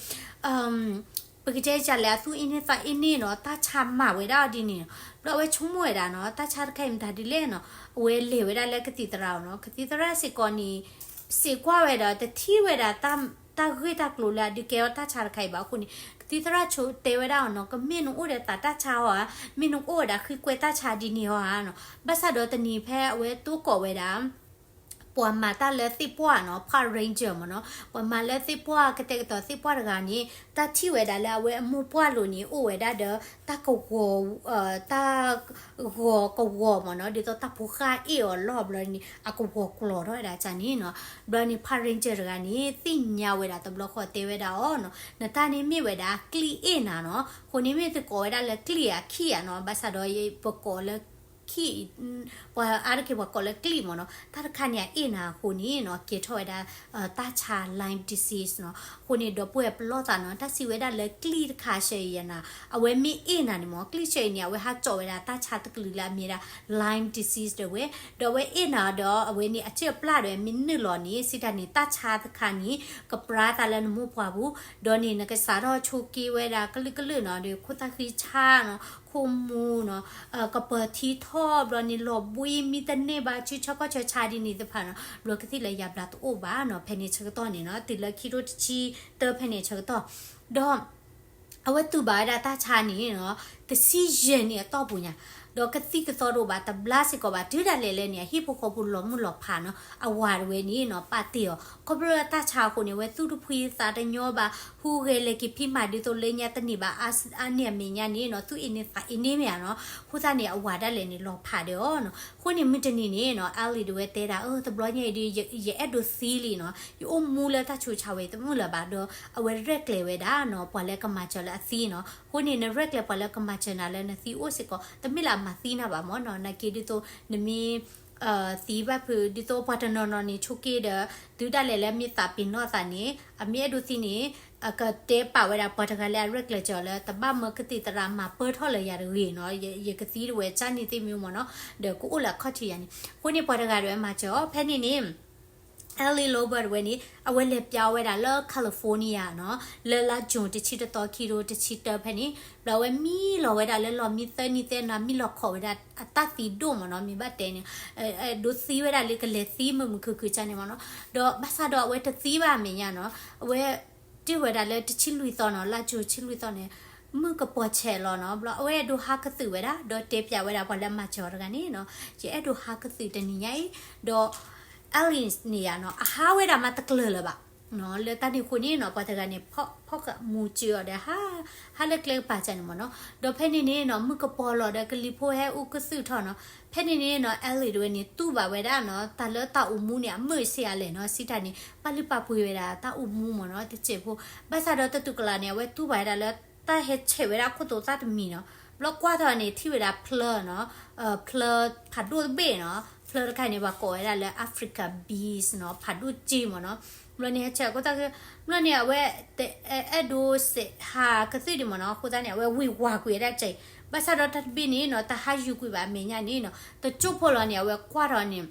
ပကတဲဒ်လဲၣ် အသူၣ်အ့န့သးအ့န့နီၤ, တၢ်ဆါမၤဝဲဒၣ်ဒ်န့ၣ်နီၤ. ဘျီအဝဲဆိကမိၣ်ဝဲဒၣ်နီၤ, တၢ်ဆါတခါအံၤမတၤဒ်လဲၣ်နီၤ, အဝဲလဲၤဝဲဒၣ်လၢကသံၣ်သရၣ်အအိၣ်နီၤ. ကသံၣ်သရၣ်စ့ၢ်ကီးန့ၣ် စံးကွၢ်ဝဲဒီး တထံၣ်ဝဲဒၣ် တၢ်ဂ့ၢ်တၢ်ကျိၤလၢအဒုးကဲထီၣ်တၢ်ဆါတခါအံၤဘၣ်. အဃိန့ၣ် ကသံၣ်သရၣ်ဆိတဲဝဲဒၣ်အီၤနီၤ, ကမ့ၢ်နအိၣ်ဒီးသးတၢ်ဆါဧါ, မ့ၢ်နအိၣ်ဝဲဒၣ်ဃံကွဲတၢ်ဆါဒ်န့ၣ်ဧါနီၤ. ဘၣ်ဆၣ်ဒီးတနံၤဖဲအဝဲတိၢ်ကိးဝဲဒၣ် ပှၤမၤတၢ်လၢသ့ၣ်ပှၢ်နီၤ, park ranger မ့ၢ်နီၤ, ပှၤမၤလၢသ့ၣ်ပှၢ် ကတဲာ်ကတီၤသ့ၣ်ပှၢ်တဂၤန့ၣ် တၢ်ထံၣ်ဝဲဒၣ်လၢအဝဲအမိၢ်ပှၢ်လိၤန့ၣ် အိၣ်ဝဲဒၣ်ဒီး တၢ်ကဝီၤ တၢ်ဂီၤကဝီၤမ့ၢ်နီၤ, ဒ်သိးတၢ်ဖိဃၢ်အ့ၣ်အီၤလီၤဘျီန့ၣ် အကဝီၤကျိၤထီၣ်ဝဲဒၣ်န့ၣ်နီၤ. ဘျီန့ၣ် park ranger တဂၤန့ၣ် သ့ၣ်ညါဝဲဒၣ်တဘျီဃီတဲဝဲဒၣ်အီၤနီၤ, နတၢ်န့ၣ်မ့ၢ်ဝဲဒၣ်ကျံၣ်အ့ၣ်နၤနီၤ. အဃိန့ၣ်မ့ၢ်သုကိးဝဲဒၣ်လၢကျံၣ်ဧါခံၣ်ဧါနီၤ, ဘၣ်ဆၣ်ဒီးပကိးလၢ ခံၣ် ပှၤအါတက့ၢ်ပှၤကိးလၢကျံၣ်မ့ၢ်နီၤ, တၢ်တခါန့ၣ်အအ့ၣ်နၤအဃိန့ၣ်နီၤ ကဲထီၣ်ဝဲဒၣ် တၢ်ဆါ Lyme disease နီၤ. အဃိန့ၣ် ဒီပုၢ်ဝဲၢ်ပလီၢ်သးနီၤ, တၢ်စံးဝဲဒၣ်လၢကျံၣ်တခါဆၢအံၤယဲၢ်နၤ, အဝဲမ့ၢ်အ့ၣ်နၤန့ၣ်မ့ၢ် ကျံၣ်ဆၢအံၤန့ၣ် အဝဲဟးစိာ်ဝဲဒၣ်တၢ်ဆါတကလုာ်လၢအမ့ၢ်ဝဲဒၣ် Lyme disease တဝဲ, ဒီးအဝဲအ့ၣ်နၤဒီး အဝဲန့ၣ်အစၢၢ်အပျၢ်ဒီးမ့ၢ်နုာ်လီၤန့ၣ် စံးတၢ်န့ၣ် တၢ်ဆါတခါန့ၣ် ကပြါသးလၢနမိၢ်ပှၢ်ပူၤ, ဒီးန့ၣ် နကစးထီၣ်ဆိးက့ဝဲဒၣ်ကလုာ်ကလုာ်နီၤ, ဒီးခိၣ်သၣ်ဃံဆါနီၤ, ခိၣ်မူနီၤ, ကပၢၤထံထီၣ်ဘျီန့ၣ် လီၤဘှံးမံတန့ၢ်ဘၣ် စုဆၢခီၣ်ဆၢဆါဒ်န့ၣ်သ့ၣ်တဖၣ်နီၤ, ဘျီကသံၣ်လၢယါဘျါတအိၣ်ဘၣ်နီၤ, ဖဲန့ၣ်ဆၢကတီၢ်န့ၣ်နီၤ, တုၤလၢခံထိတဆံတၢဖဲန့ၣ်ဆၢကတီၢ်, ဒီး အဝဲတူၢ်ဘၣ်ဝဲဒၣ်တၢ်ဆါန့ၣ်နီၤ, တဆံယဲၢ်နံၣ်အတီၢ်ပူၤညါ, ဒီးကသံၣ်ကသီတအိၣ်ဘၣ် တဘျါစ့ၢ်ကီးဘၣ်, တုၤဒၣ်လဲာ်လဲာ်န့ၣ် အဟံၣ်ဖိဃီဖိလီၤမုၢ်လီၤဖးနီၤ, အဝၤတဝဲန့ၣ်နီၤ ပာ်တ့ၢ်အီၤ, ခီဖျိလၢတၢ်ဆါအဃိန့ၣ် အဝဲသူၣ်တဖှံသးတညီဘၣ်, ဟူးဂဲၤလဲၤက့ၤဖံးမၤဒ်သိးလၢညါတန့ၢ်ဘၣ်, အါန့ၢ်အမဲာ်ညါန့ၣ်နီၤ သူၣ်အ့န့သးအ့န့မ့ၢ်ဧါနီၤ, အဃိသတးန့ၣ် အဝၤဒၣ်လဲာ်န့ၣ် လီၤဖးဒီးအီၤနီၤ. အဃိန့ၣ် မုၢ်တနံၤန့ၣ်နီၤ Ellie တဝဲတဲဒၣ် အၢ တဘျီညါအံၤဒီး ယအဲၣ်ဒိးသံလံနီၤ, ယအိၣ်မူလၢတၢ်ဆူးဆါဝဲတမုာ်လၢၤဘၣ်ဒီး အဝဲရဲၣ်ကျဲၤဝဲဒၣ်နီၤ ပှၤလၢကမၤစၢၤလၢအသံနီၤ. အဃိန့ၣ် နရဲၣ်ကျဲၤပှၤလၢကမၤစၢၤနၤလၢနသံအိၣ်စ့ၢ်ကီး, တမ့ၢ်လၢ တၢ်မၤသံနၤဘၣ်မ့ၢ်နီၤ, နာ်က့ဒ်သိး နမ့ၢ် သံဘၣ်ဖုး ဒ်သိးပှၤတနီၤနီၤန့ၣ် ဆိက့ဒီး သုဒၣ်လဲာ်လၢမ့ၢ်သးပ့ၤနီၣ်သးန့ၣ် အမ့ၢ်အဲၣ်ဒိးသံန့ၣ် အကတဲပာ်ဝဲဒၣ်ပှၤတဂၤလၢအရဲၣ်ကျဲၤစၢၤအီၤလၢ တဘၣ်မၢကသံၣ်သရၣ်မၤပၢၢ်ထီၣ်လၢယၤတဂ့ၤနီၤ, ယကသံတဝဲကၢ်န့ၣ်သ့ၣ်မ့ၢ်မ့ၢ်နီၤ, ဒီးကအိၣ်လၢအခီၣ်ထံးယၤန့ၣ်, အဃိန့ၣ်ပှၤတဂၤဒီးမၤစၢၤအီၤ ဖဲန့ၣ်န့ၣ် Ellie Lobert ဝဲန့ၣ် အဝဲလဲၤပျါဝဲဒၣ်လၢ California နီၤ, လၢလါ June တဆံတသီ ခံကထိတဆံတၢဖဲန့ၣ်, ဘျီအဝဲမံလီၤဝဲဒၣ်လၢလီၢ်မံသၢနံၤသၢနၤ မံလီၤခီၣ်ဝဲဒၣ်အတၢ်သံဒိၣ်မ့ၢ်နီၤ, မ့ၢ်ဘၣ်တဲန့ၣ် ဒိးသံဝဲဒၣ်လၢကလဲၤသံမုာ်မုာ်ခုၣ်ခုၣ်ကၢ်န့ၣ်မ့ၢ်နီၤ, ဒီးဘၣ်ဆၣ်ဒီးအဝဲတသံဘၣ်အမဲာ်ညါနီၤ, အဝဲ တ့ၢ်ဝဲဒၣ်လၢတဆံလွံၢ်သီနီၤ, လါ June တဆံလွံၢ်သီန့ၣ် မုၢ်ကပီၤဆဲးလီၤနီၤ, ဘျီအဝဲအဲၣ်ဒိးဟးကသုၣ်ဝဲဒၣ် ဒီးတဲပျးဝဲဒၣ်ပှၤလၢအမၤစၢၤအီၤတဂၤန့ၣ်နီၤ, ယအဲၣ်ဒိးဟးကသုၣ်တနံၤညါအံၤ, ဒီး Ellie န့ၣ်ယါနီၤ အဟးဝဲဒၣ်မးတကျၢၤလၢၤဘၣ် လၢတၢ်န့ၣ်အဃိန့ၣ်နီၤ ပှၤတဂၤန့ၣ် ဖီၣ်ကမူၤစၢၤအီၤဒီး ဟးလၢကျဲကပၤကၢ်န့ၣ်မ့ၢ်နီၤ, ဒီးဖဲန့ၣ်န့ၣ်နီၤ မုၢ်ကပီၤလီၤဒီး ကလံၤဖိဟဲအူကသုၣ်ထီၣ်နီၤ, ဖဲန့ၣ်န့ၣ်နီၤ Ellie တဝဲန့ၣ် တူၢ်ဘၣ်ဝဲဒၣ်နီၤ တၢ်လၢတၢ်အိၣ်မူန့ၣ် အမုာ်ဆံးအါလဲၣ်နီၤ, စံးတၢ်န့ၣ် ပာ်လုၢ်ပာ်ပှ့ၤဝဲဒၣ်တၢ်အိၣ်မူမ့ၢ်နီၤ တစဲးဖိ, ဘၣ်ဆၣ်ဒီးတတူၢ်ကလာ်န့ၣ် အဝဲတူၢ်ဘၣ်ဝဲဒၣ်လၢ တၢ်ဟဲဆဲးဝဲဒၣ်ခိၣ်သိးသၣ်တမံၤနီၤ, ဘျီကွၢ်ထီၣ်န့ၣ် ထံၣ်ဝဲဒၣ်ဖျၢၣ်နီၤ, ဖျၢၣ်ဖးဒိၣ်တဘ့ၣ်နီၤ, ဖျၢၣ်တခါန့ၣ် ပှၤကိးဝဲဒၣ်လၢ Africa bees နီၤ, ဖးဒိၣ်က့မ့ၢ်နီၤ, ဘျီန့ၣ်ဟဲဆဲးခိၣ်သၣ်, ဘျီန့ၣ် အဝဲ အဲၣ်ဒိးစဲးဟးကသုၣ်ဒံးမ့ၢ်နီၤ, အဃိသတးန့ၣ် အဝဲဝ့ၤဝါကွံာ်ဝဲဒၣ်ကဲ, ဘၣ်ဆၣ်ဒီးတၢ်တဘ့ၣ်န့ၣ်နီၤ တဟးယူၤကွံာ်ဘၣ်အမဲာ်ညါန့ၣ်နီၤ, တကၠိၢ်ဖိလီၤန့ၣ် အဝဲကွၢ်ထီၣ်န့ၣ်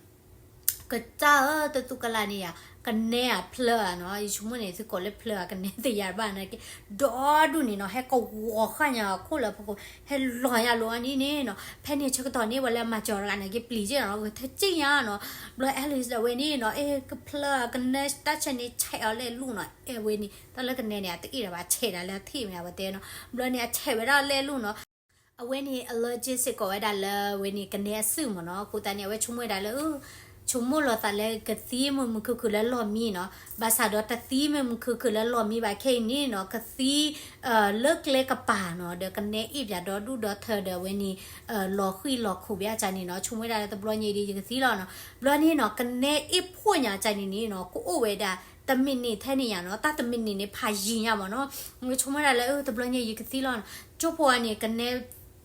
ကစၢ်ဧၢ တတူၢ်ကလာ်န့ၣ်ယါ, ကနဲအဖျၢၣ်ဧါနီၤ, ယဆိကမိၣ်န့ၣ် သုကိးလၢဖျၢၣ်ဧါ ကနဲသ့ၣ်ယါတဘၣ်နာ်က့, ဒီဒူၣ်န့ၣ်နီၤ ဟဲကဝီၤဃာ်ညါအခိၣ်လၢဖီခိၣ် ဟဲလီၤညါလိၤအန့ၣ်န့ၣ်နီၤ, ဖဲန့ၣ်ဆၢကတီၢ်န့ၣ် ပှၤလၢအမၤစၢၤတဂၤနာ်က့ ပျံၤက့နီၤ, ဂဲၤထၢၣ်က့ညါနီၤ, ဘျီ Ellie ဒၣ်ဝဲန့ၣ်နီၤ အဲၣ်ကဖျၢၣ်ဧါ ကနဲတၢ်ဆဲးန့ၣ် ဆဲးအီၤလဲၣ်လူၢ်နီၤ, အဲၣ်ဝဲန့ၣ် တၢ်လၢကနဲန့ၣ် အတအ့ၣ်ဒၣ်ဘၣ် ဆဲးဒၣ်လၢအထံၣ်မ့ၢ်ဝဲတဲနီၤ, ဘျီန့ၣ် အဆဲးဝဲဒၣ်လဲၣ်လူၢ်နီၤ အဝဲန့ၣ် allergic စ့ၢ်ကီးဝဲဒၣ်လၢဝဲန့ၣ် ကနဲအစုၣ်မ့ၢ်နီၤ, အဃိသတးန့ၣ် အဝဲဆိကမိၣ်ဝဲဒၣ်လၢ ဆိကမိၣ်လီၤသးလၢကသံမုာ်မုာ်ခုၣ်ခုၣ်လၢလီၢ်မံနီၤ, ဘၣ်ဆၣ်ဒီးတသံမုာ်မုာ်ခုၣ်ခုၣ်လၢလီၢ်မံဘၣ်ခဲအံၤန့ၣ်နီၤ, ကသံ လၢကျဲကပၤနီၤ, ဒီးကနဲအ့ၣ်ပၠးဒီဒူၣ်ဒီထၢဒီးဝဲန့ၣ် လီၤဃံၣ်လီၤခူးဘၣ်အကၢ်န့ၣ်နီၤ, ဆိကမိၣ်ဝဲဒၣ်လၢတဘျီညါအံၤဒီး ယကသံလီၤနီၤ, ဘျီန့ၣ်နီၤ ကနဲအ့ၣ်ဖှိၣ်ညါအကၢ်န့ၣ်န့ၣ်နီၤ ကအိၣ်ဝဲဒၣ် တမံးနံးထဲန့ၣ်ယါနီၤ, တၢ်တမံးနံးန့ၣ် ဖးယံၤညါမ့ၢ်နီၤ, ဆိကမိၣ်ဝဲဒၣ်လၢ တဘျီညါအံၤ ယကသံလီၤနီၤ, ကၠိဖိအန့ၣ် ကန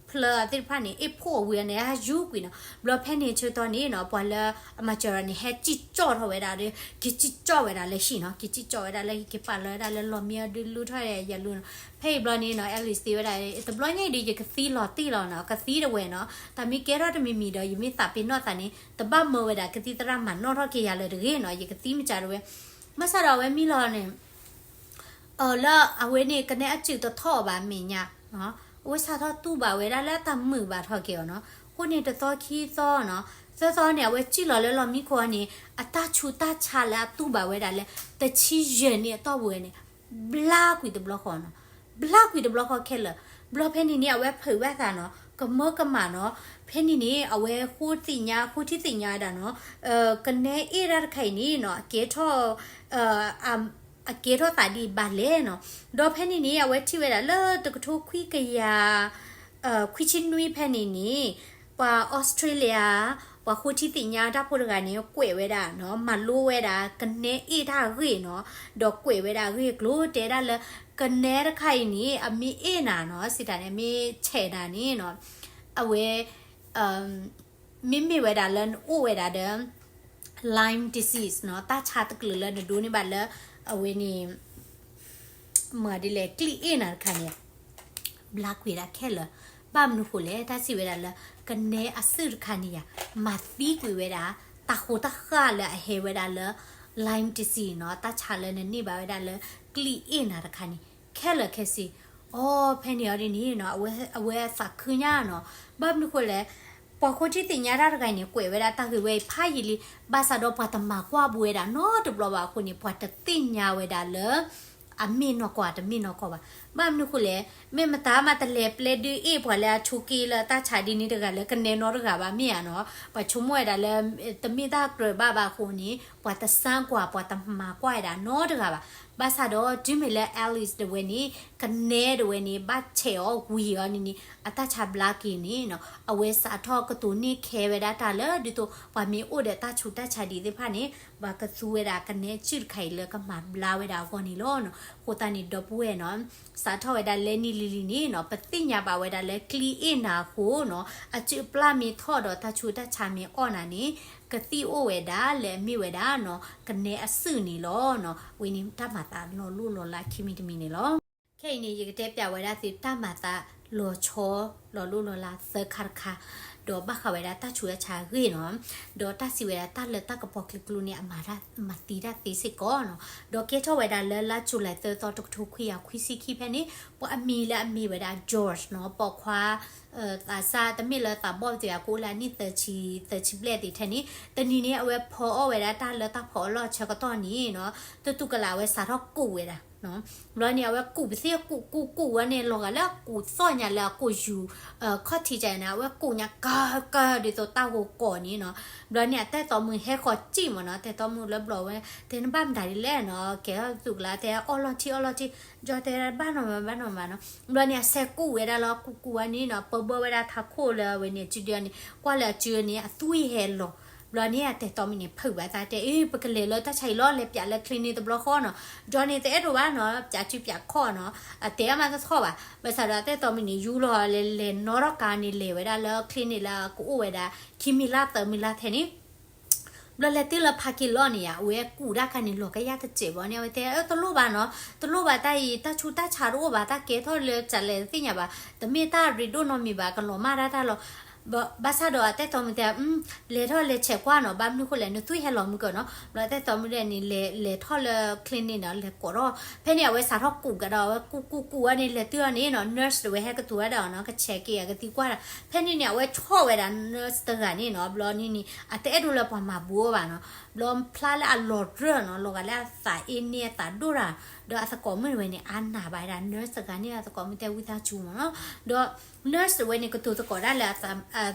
ဲဖျၢၣ်သ့ၣ်တဖၣ်န့ၣ် အ့ၣ်ဖှိၣ်အဝံၤန့ၣ် ဟဲယူၤကွံာ်နီၤ, ဘျီဖဲန့ၣ်ဆၢကတီၢ်န့ၣ်နီၤ ပှၤလၢအမၤစၢၤန့ၣ် ဟဲစံၣ်ကၠီၣ်ထီၣ်ဝဲဒၣ်ဒီး က့ၤစံၣ်ကၠီၣ်ဝဲဒၣ်လၢဟံၣ်နီၤ, က့ၤစံၣ်ကၠီၣ်ဝဲဒၣ်လၢဟံၣ် က့ၤပာ်လီၤဝဲဒၣ်လၢလီၢ်မံအဒုးလူထီၣ်ယလူၤနီၤ, ဖဲအံၤဘျီန့ၣ်နီၤ Ellie သံဝဲဒၣ် တဘျီညါအံၤဒီး ယကသံလီၤတံၢ်လီၤနီၤ, ကသံတဝဲနီၤ, တၢ်မ့ၢ်ကဲထီၣ်တမံၤမံၤဒီး ယမ့ၢ်သးပ့ၤနီၣ်သးန့ၣ် တဘၣ်မၢဝဲဒၣ်ကသံၣ်သရၣ်မၤနီၣ်ထီၣ်က့ၤယၤလၢၤတဂ့ၤနီၤ, ယကသံမ့ၢ်ကၢ်တဝဲ, ဘၣ်ဆၣ်ဒီးအဝဲမံလီၤန့ၣ် လၢအဝဲန့ၣ် ကနဲအစုၣ်တထီၣ်ဘၣ်အမဲာ်ညါ, အဝဲစးထီၣ်တူၢ်ဘၣ်ဝဲဒၣ်လၢတၢ်မုာ်ဘၣ်ထီၣ်က့ၤအီၤနီၤ, အဃိန့ၣ် တသီခံသီနီၤ, သၢသီန့ၣ် အဝဲစံၣ်လီၤလၢလီၢ်မံခိၣ်န့ၣ် အတၢ်ဆူးတၢ်ဆါလၢအတူၢ်ဘၣ်ဝဲဒၣ်လၢ တဆံယဲၢ်နံၣ်အတီၢ်ပူၤဝဲန့ၣ် ဘျါကွံာ်တဘျီဃီနီၤ, ဘျါကွံာ်တဘျီဃီခဲလၢာ်, ဘျီဖဲန့ၣ်န့ၣ် အဝဲဖုးဘၣ်သးနီၤ, ကမၢကမၣ်နီၤ, ဖဲန့ၣ်န့ၣ် အဝဲဃိသ့ၣ်ညါ ဃိထံသ့ၣ်ညါဝဲဒၣ်နီၤ, ကနဲအ့ၣ်တၢ်တခါအံၤန့ၣ်နီၤ အကဲထီၣ် အကဲထီၣ်သးဒ်အံၤဘၣ်လဲၣ်နီၤ, ဒီးဖဲန့ၣ်န့ၣ် အဝဲထံၣ်ဝဲဒၣ်လၢတကထိခွံကယၤ ခွံဆံနွံဖဲန့ၣ်န့ၣ် ပှၤအီစထြ့လယါ ပှၤဃိထံသ့ၣ်ညါတၢ်ဖိတဂၤန့ၣ် ကွဲးဝဲဒၣ်နီၤ မၤလိဝဲဒၣ် ကနဲအ့ၣ်တၢ်အဂ့ၢ်နီၤ, ဒီးကွဲးဝဲဒၣ်အဂ့ၢ်အကျိၤ တဲဒၣ်လၢ ကနဲတခါအံၤန့ၣ် အမ့ၢ်အ့ၣ်နၤနီၤ စံးတၢ်န့ၣ် မ့ၢ်ဆဲးနၤန့ၣ်နီၤ အဝဲ မ့မ့ၢ်ဝဲဒၣ်လၢနအိၣ်ဝဲဒၣ်ဒီး Lyme disease နီၤ တၢ်ဆါတကလုာ်လၢနဒိးန့ၢ်ဘၣ်လၢ အဝဲန့ၣ် မၤဒ်လဲၣ် ကလံၣ်အ့ၣ်နၤတခါန့ၣ် ဘျါကွံာ်ဒၣ်ခဲလၢာ်, ဘၣ်မနုၤဃိလဲၣ် တၢ်စံးဝဲဒၣ်လၢ ကနဲအစုၣ်တခါန့ၣ်ယါ မၤသံကွံာ်ဝဲဒၣ် တၢ်ဃိတၢ်ဃၣ်လၢအဟဲဝဲဒၣ်လၢ Lyme disease နီၤ တၢ်ဆါလၢနန့ၢ်ဘၣ်ဝဲဒၣ်လၢ ကလံၣ်အ့ၣ်နၤတခါန့ၣ် ခဲလၢာ်ခဲဆ့, အိ ဖဲန့ၣ်အီၤဒ်န့ၣ်နီၤ အဝဲအသးခုညါနီၤ, ဘၣ်မနုၤဃိလဲၣ် ပှၤဃိထံသ့ၣ်ညါတၢ်တဂၤအံၤန့ၣ် ကွဲးဝဲဒၣ်တၢ်ဂ့ၢ်ဝဲအံၤဖးယံာ်လံ, ဘၣ်ဆၣ်ဒီးပှၤတမၤကွၢ်ဘူးဝဲဒၣ်နီတဘျီဘၣ်အဃိန့ၣ် ပှၤတသ့ၣ်ညါဝဲဒၣ်လၢ အမ့ၢ်နီၢ်ကီၢ်တမ့ၢ်နီၢ်ကီၢ်ဘၣ်. ဘၣ်မနုၤဃိလဲၣ်, မ့ၢ်မတၤမးတလဲၤပျဲဒုးအ့ၣ်ပှၤလၢအဆိးက့ၤ လၢတၢ်ဆါဒ်န့ၣ်တဂၤလၢကနဲနီတဂၤဘၣ် မ့ၢ်ဧါနီၤ, ပှၤဆိကမိၣ်ဝဲဒၣ်လၢ တမ့ၢ်တၢ်ကြၢးဘၣ်ဘၣ်အဃိန့ၣ် ပှၤတသံကွၢ် ပှၤတမၤကွၢ်ဝဲဒၣ်နီတဂၤဘၣ်. ဘၣ်ဆၣ်ဒီးတုၤမ့ၢ်လၢ Alice တဝဲန့ၣ် ကနဲတဝဲန့ၣ် ဘၣ်ဆဲးအီၤဝံၤအီၤန့ၣ်န့ၣ် အတၢ်ဆါဘျါက့ၤန့ၣ်နီၤ အဝဲစးထီၣ်ကတိၤန့ၢ်ခဲဝဲဒၣ်တၢ်လၢဒ်သိး ပှၤမ့ၢ်အိၣ်ဒီးတၢ်ဆူးတၢ်ဆါဒံးသ့ၣ်တဖၣ်န့ၣ် ပှၤကသူဝဲဒၣ်ကနဲစုတခါအံၤလၢကမၤဘျါဝဲဒၣ်အဂီၢ်န့ၣ်လီၤ. အဃိသတးန့ၣ် ဒီပုၢ်ဝဲၢ်နီၤ စးထီၣ်ဝဲဒၣ်လၢနံၣ်လံၤလံၤန့ၣ်နီၤ ပသ့ၣ်ညါဘၣ်ဝဲဒၣ်လၢကျံအ့ၣ်နၤအဃိနီၤ အစုၣ်အပျၢ်မ့ၢ်ထီၣ်ဒီးတၢ်ဆူးတၢ်ဆါမ့ၢ်အီၣ်နၤန့ၣ် ကသံၣ်အိၣ်ဝဲဒၣ်လၢအမ့ၢ်ဝဲဒၣ်နီၤ ကနဲအစုၣ်န့ၣ်လီၤနီၤ. ဝဲန့ၣ်တၢ်မၤသးလီၤလိၢ်လီၤလးခံမံၤတမံၤန့ၣ်လီၤ. ခဲအံၤန့ၣ် ယကတဲပျးဝဲဒၣ်သုတၢ်မၤသးလီၤဆီလီၤလိၢ်လီၤလးသၢခါတခါ ဒီးဘၣ်ဃးဝဲဒၣ်တၢ်ဆူးတၢ်ဆါအဂ့ၢ်နီၤ ဒီးတၢ်စံးဝဲဒၣ်တၢ်လၢတၢ်ကပီၤကျဲကျိန့ၣ် အမၤတၢ်မၤသံတၢ်သ့စ့ၢ်ကီးနီၤ. ဒီးကဲထီၣ်ဝဲဒၣ်လၢလါ July သၢသီ တကထိခွံကယၤခွံဆံခံဖဲန့ၣ် ပှၤအမံၤလၢအမ့ၢ်ဝဲဒၣ် George နီၤ ပိာ်ခွါ သးစၢ်တမ့ၢ်လၢသးဘီၣ်ပသ့ၣ် အကအိၣ်လၢအနံၣ်သၢဆံ သၢဆံဘျဲၣ်သ့ၣ်ထဲန့ၣ် တနံၤန့ၣ် အဝဲဖီအီၣ်ဝဲဒၣ်တၢ်လၢတၢ်ဖီအလီၢ်ဆၢကတီၢ်န့ၣ်နီၤ တတူၢ်ကလာ်အဝဲစးထီၣ်ကူးဝဲဒၣ် ဘျီန့ၣ် အဝဲကူးပသ့ၣ်ကူးကူးကူးဝဲန့ၣ် လီၤဂာ်လၢအကူးသီၣ်ညါလၢအကိာ်ယူၤ ခီၣ်ထံးကန့ၣ် အဝဲကူးညါကၢကၢဒ်သိးတၢ်ဂိၤကိးန့ၣ်နီၤ. ဘျီန့ၣ် အတၢ်အဲၣ်သီမုၣ်ဟဲဃီၤစံၣ်မ့ၢ်နီၤ တၢ်အဲၣ်သီမုၣ်လၢဘျီဝဲ တဲနဘၣ်မတၤဒ်လဲၣ်နီၤ ကဲထီၣ်သူၣ်ကလာ် တဲအီၣ်လီၢ်ထံအီၣ်လီၢ်ထံ ကၠီတဲဘၣ်နီၤမးဘၣ်နီၤမးနီၤ. ဘျီန့ၣ် အဆဲးကူးဝဲဒၣ်လီၤ ကူးကူးဝဲန့ၣ်နီၤ ပၢဘၢဝဲဒၣ်ထးခိၣ်လၢအဝဲန့ၣ် အစုဒုန့ၣ် ကွၢ်လၢအစုန့ၣ် အသွံၣ်ဟဲလီၤ ဘျီန့ၣ် အတၢ်အဲၣ်သီမုၣ်န့ၣ် ဖုးဘၣ်သးတဲ အ့ ပကလဲၤလၢတၢ်ဆါအံၤလီၤ လဲၤပၠးလၢ clinic တဘျီဃီနီၤ. ကၠီန့ၣ် တအဲၣ်ဒိးဘၣ်နီၤ ပၠးစုပၠးခီၣ်နီၤ အတဲအါမးတထီၣ်ဘၣ်. ဘၣ်ဆၣ်ဒီးအတၢ်အဲၣ်သီမုၣ်န့ၣ် ယူလီၤလဲၤလဲၤနီၣ်ထီၣ်ကါန့ၣ် လဲၤဝဲဒၣ်လၢ clinic လၢအကအိၣ်ဝဲဒၣ် ခံမံၤလၢသၢမံၤလၢထဲန့ၣ် ဘျီလဲၤတုၤလၢ parking lot န့ၣ်ယါ အဝဲကူးတၢ်ခါန့ၣ် လီၤကယၢ်တစဲးဘၣ်န့ၣ် အဝဲတဲ အၢ တလိၣ်ဘၣ်နီၤ တလိၣ်ဘၣ်တၢ်အံၤ တၢ်ဆူးတၢ်ဆါတအိၣ်ဘၣ် တၢ်ကဲထီၣ်လၢကလဲၤတသ့ၣ်ညါဘၣ် တမ့ၢ်တၢ်ရ့ဒိၣ်နီတမံၤဘၣ် ကလီၤမၢ်ဒၣ်တၢ်လီၤ. ဘၣ်ဆၣ်ဒီးအတၢ်အဲၣ်သီမုၣ်တဲ လဲၤထီၣ်လဲၤဆဲးကွၢ်နီၤ ဘၣ်မနုၤဃိလဲၣ် နသွံၣ်ဟဲလီၤမုၢ်ကၢနီၤ. ဘျီတၢ်အဲၣ်သီမုၣ်ဒဲးန့ၣ် လဲၤလဲၤထီၣ်လၢ clinic န့ၣ် လဲၤကိးထီၣ် ဖဲန့ၣ် အဝဲစးထီၣ်ကူးကဒီး အဝဲကူးကူးကူးဝဲန့ၣ် လဲၤတုၤအီၤန့ၣ်နီၤ nurse တဝဲဟဲကတိၤဝဲဒၣ်အီၤနီၤ ကဆဲးက့ၤအကသံကွၢ်ဒၣ် ဖဲန့ၣ်န့ၣ် အဝဲဆီၣ်ဝဲဒၣ် nurse တဂၤန့ၣ်နီၤ ဘျီန့ၣ်န့ၣ် အတအဲၣ်ဒိးလၢပှၤမၤဘူးအီၤဘၣ်နီၤ. ဘျီဖျါလၢအလီၤရၢၢ်နီၤ လီၤဂာ်လၢအသးအ့န့ၢ်အသးဒိၣ်တၢ် ဒီးအသကိးမုၣ်တဝဲန့ၣ် အါနၢ်ဘၣ်ဝဲဒၣ် nurse တဂၤန့ၣ် အသကိးမုၣ်တဲဝံသးစူၤမ့ၢ်နီၤ ဒီး nurse တဝဲန့ၣ် ကတိၤသကိးဒၣ်လၢ အတၢ်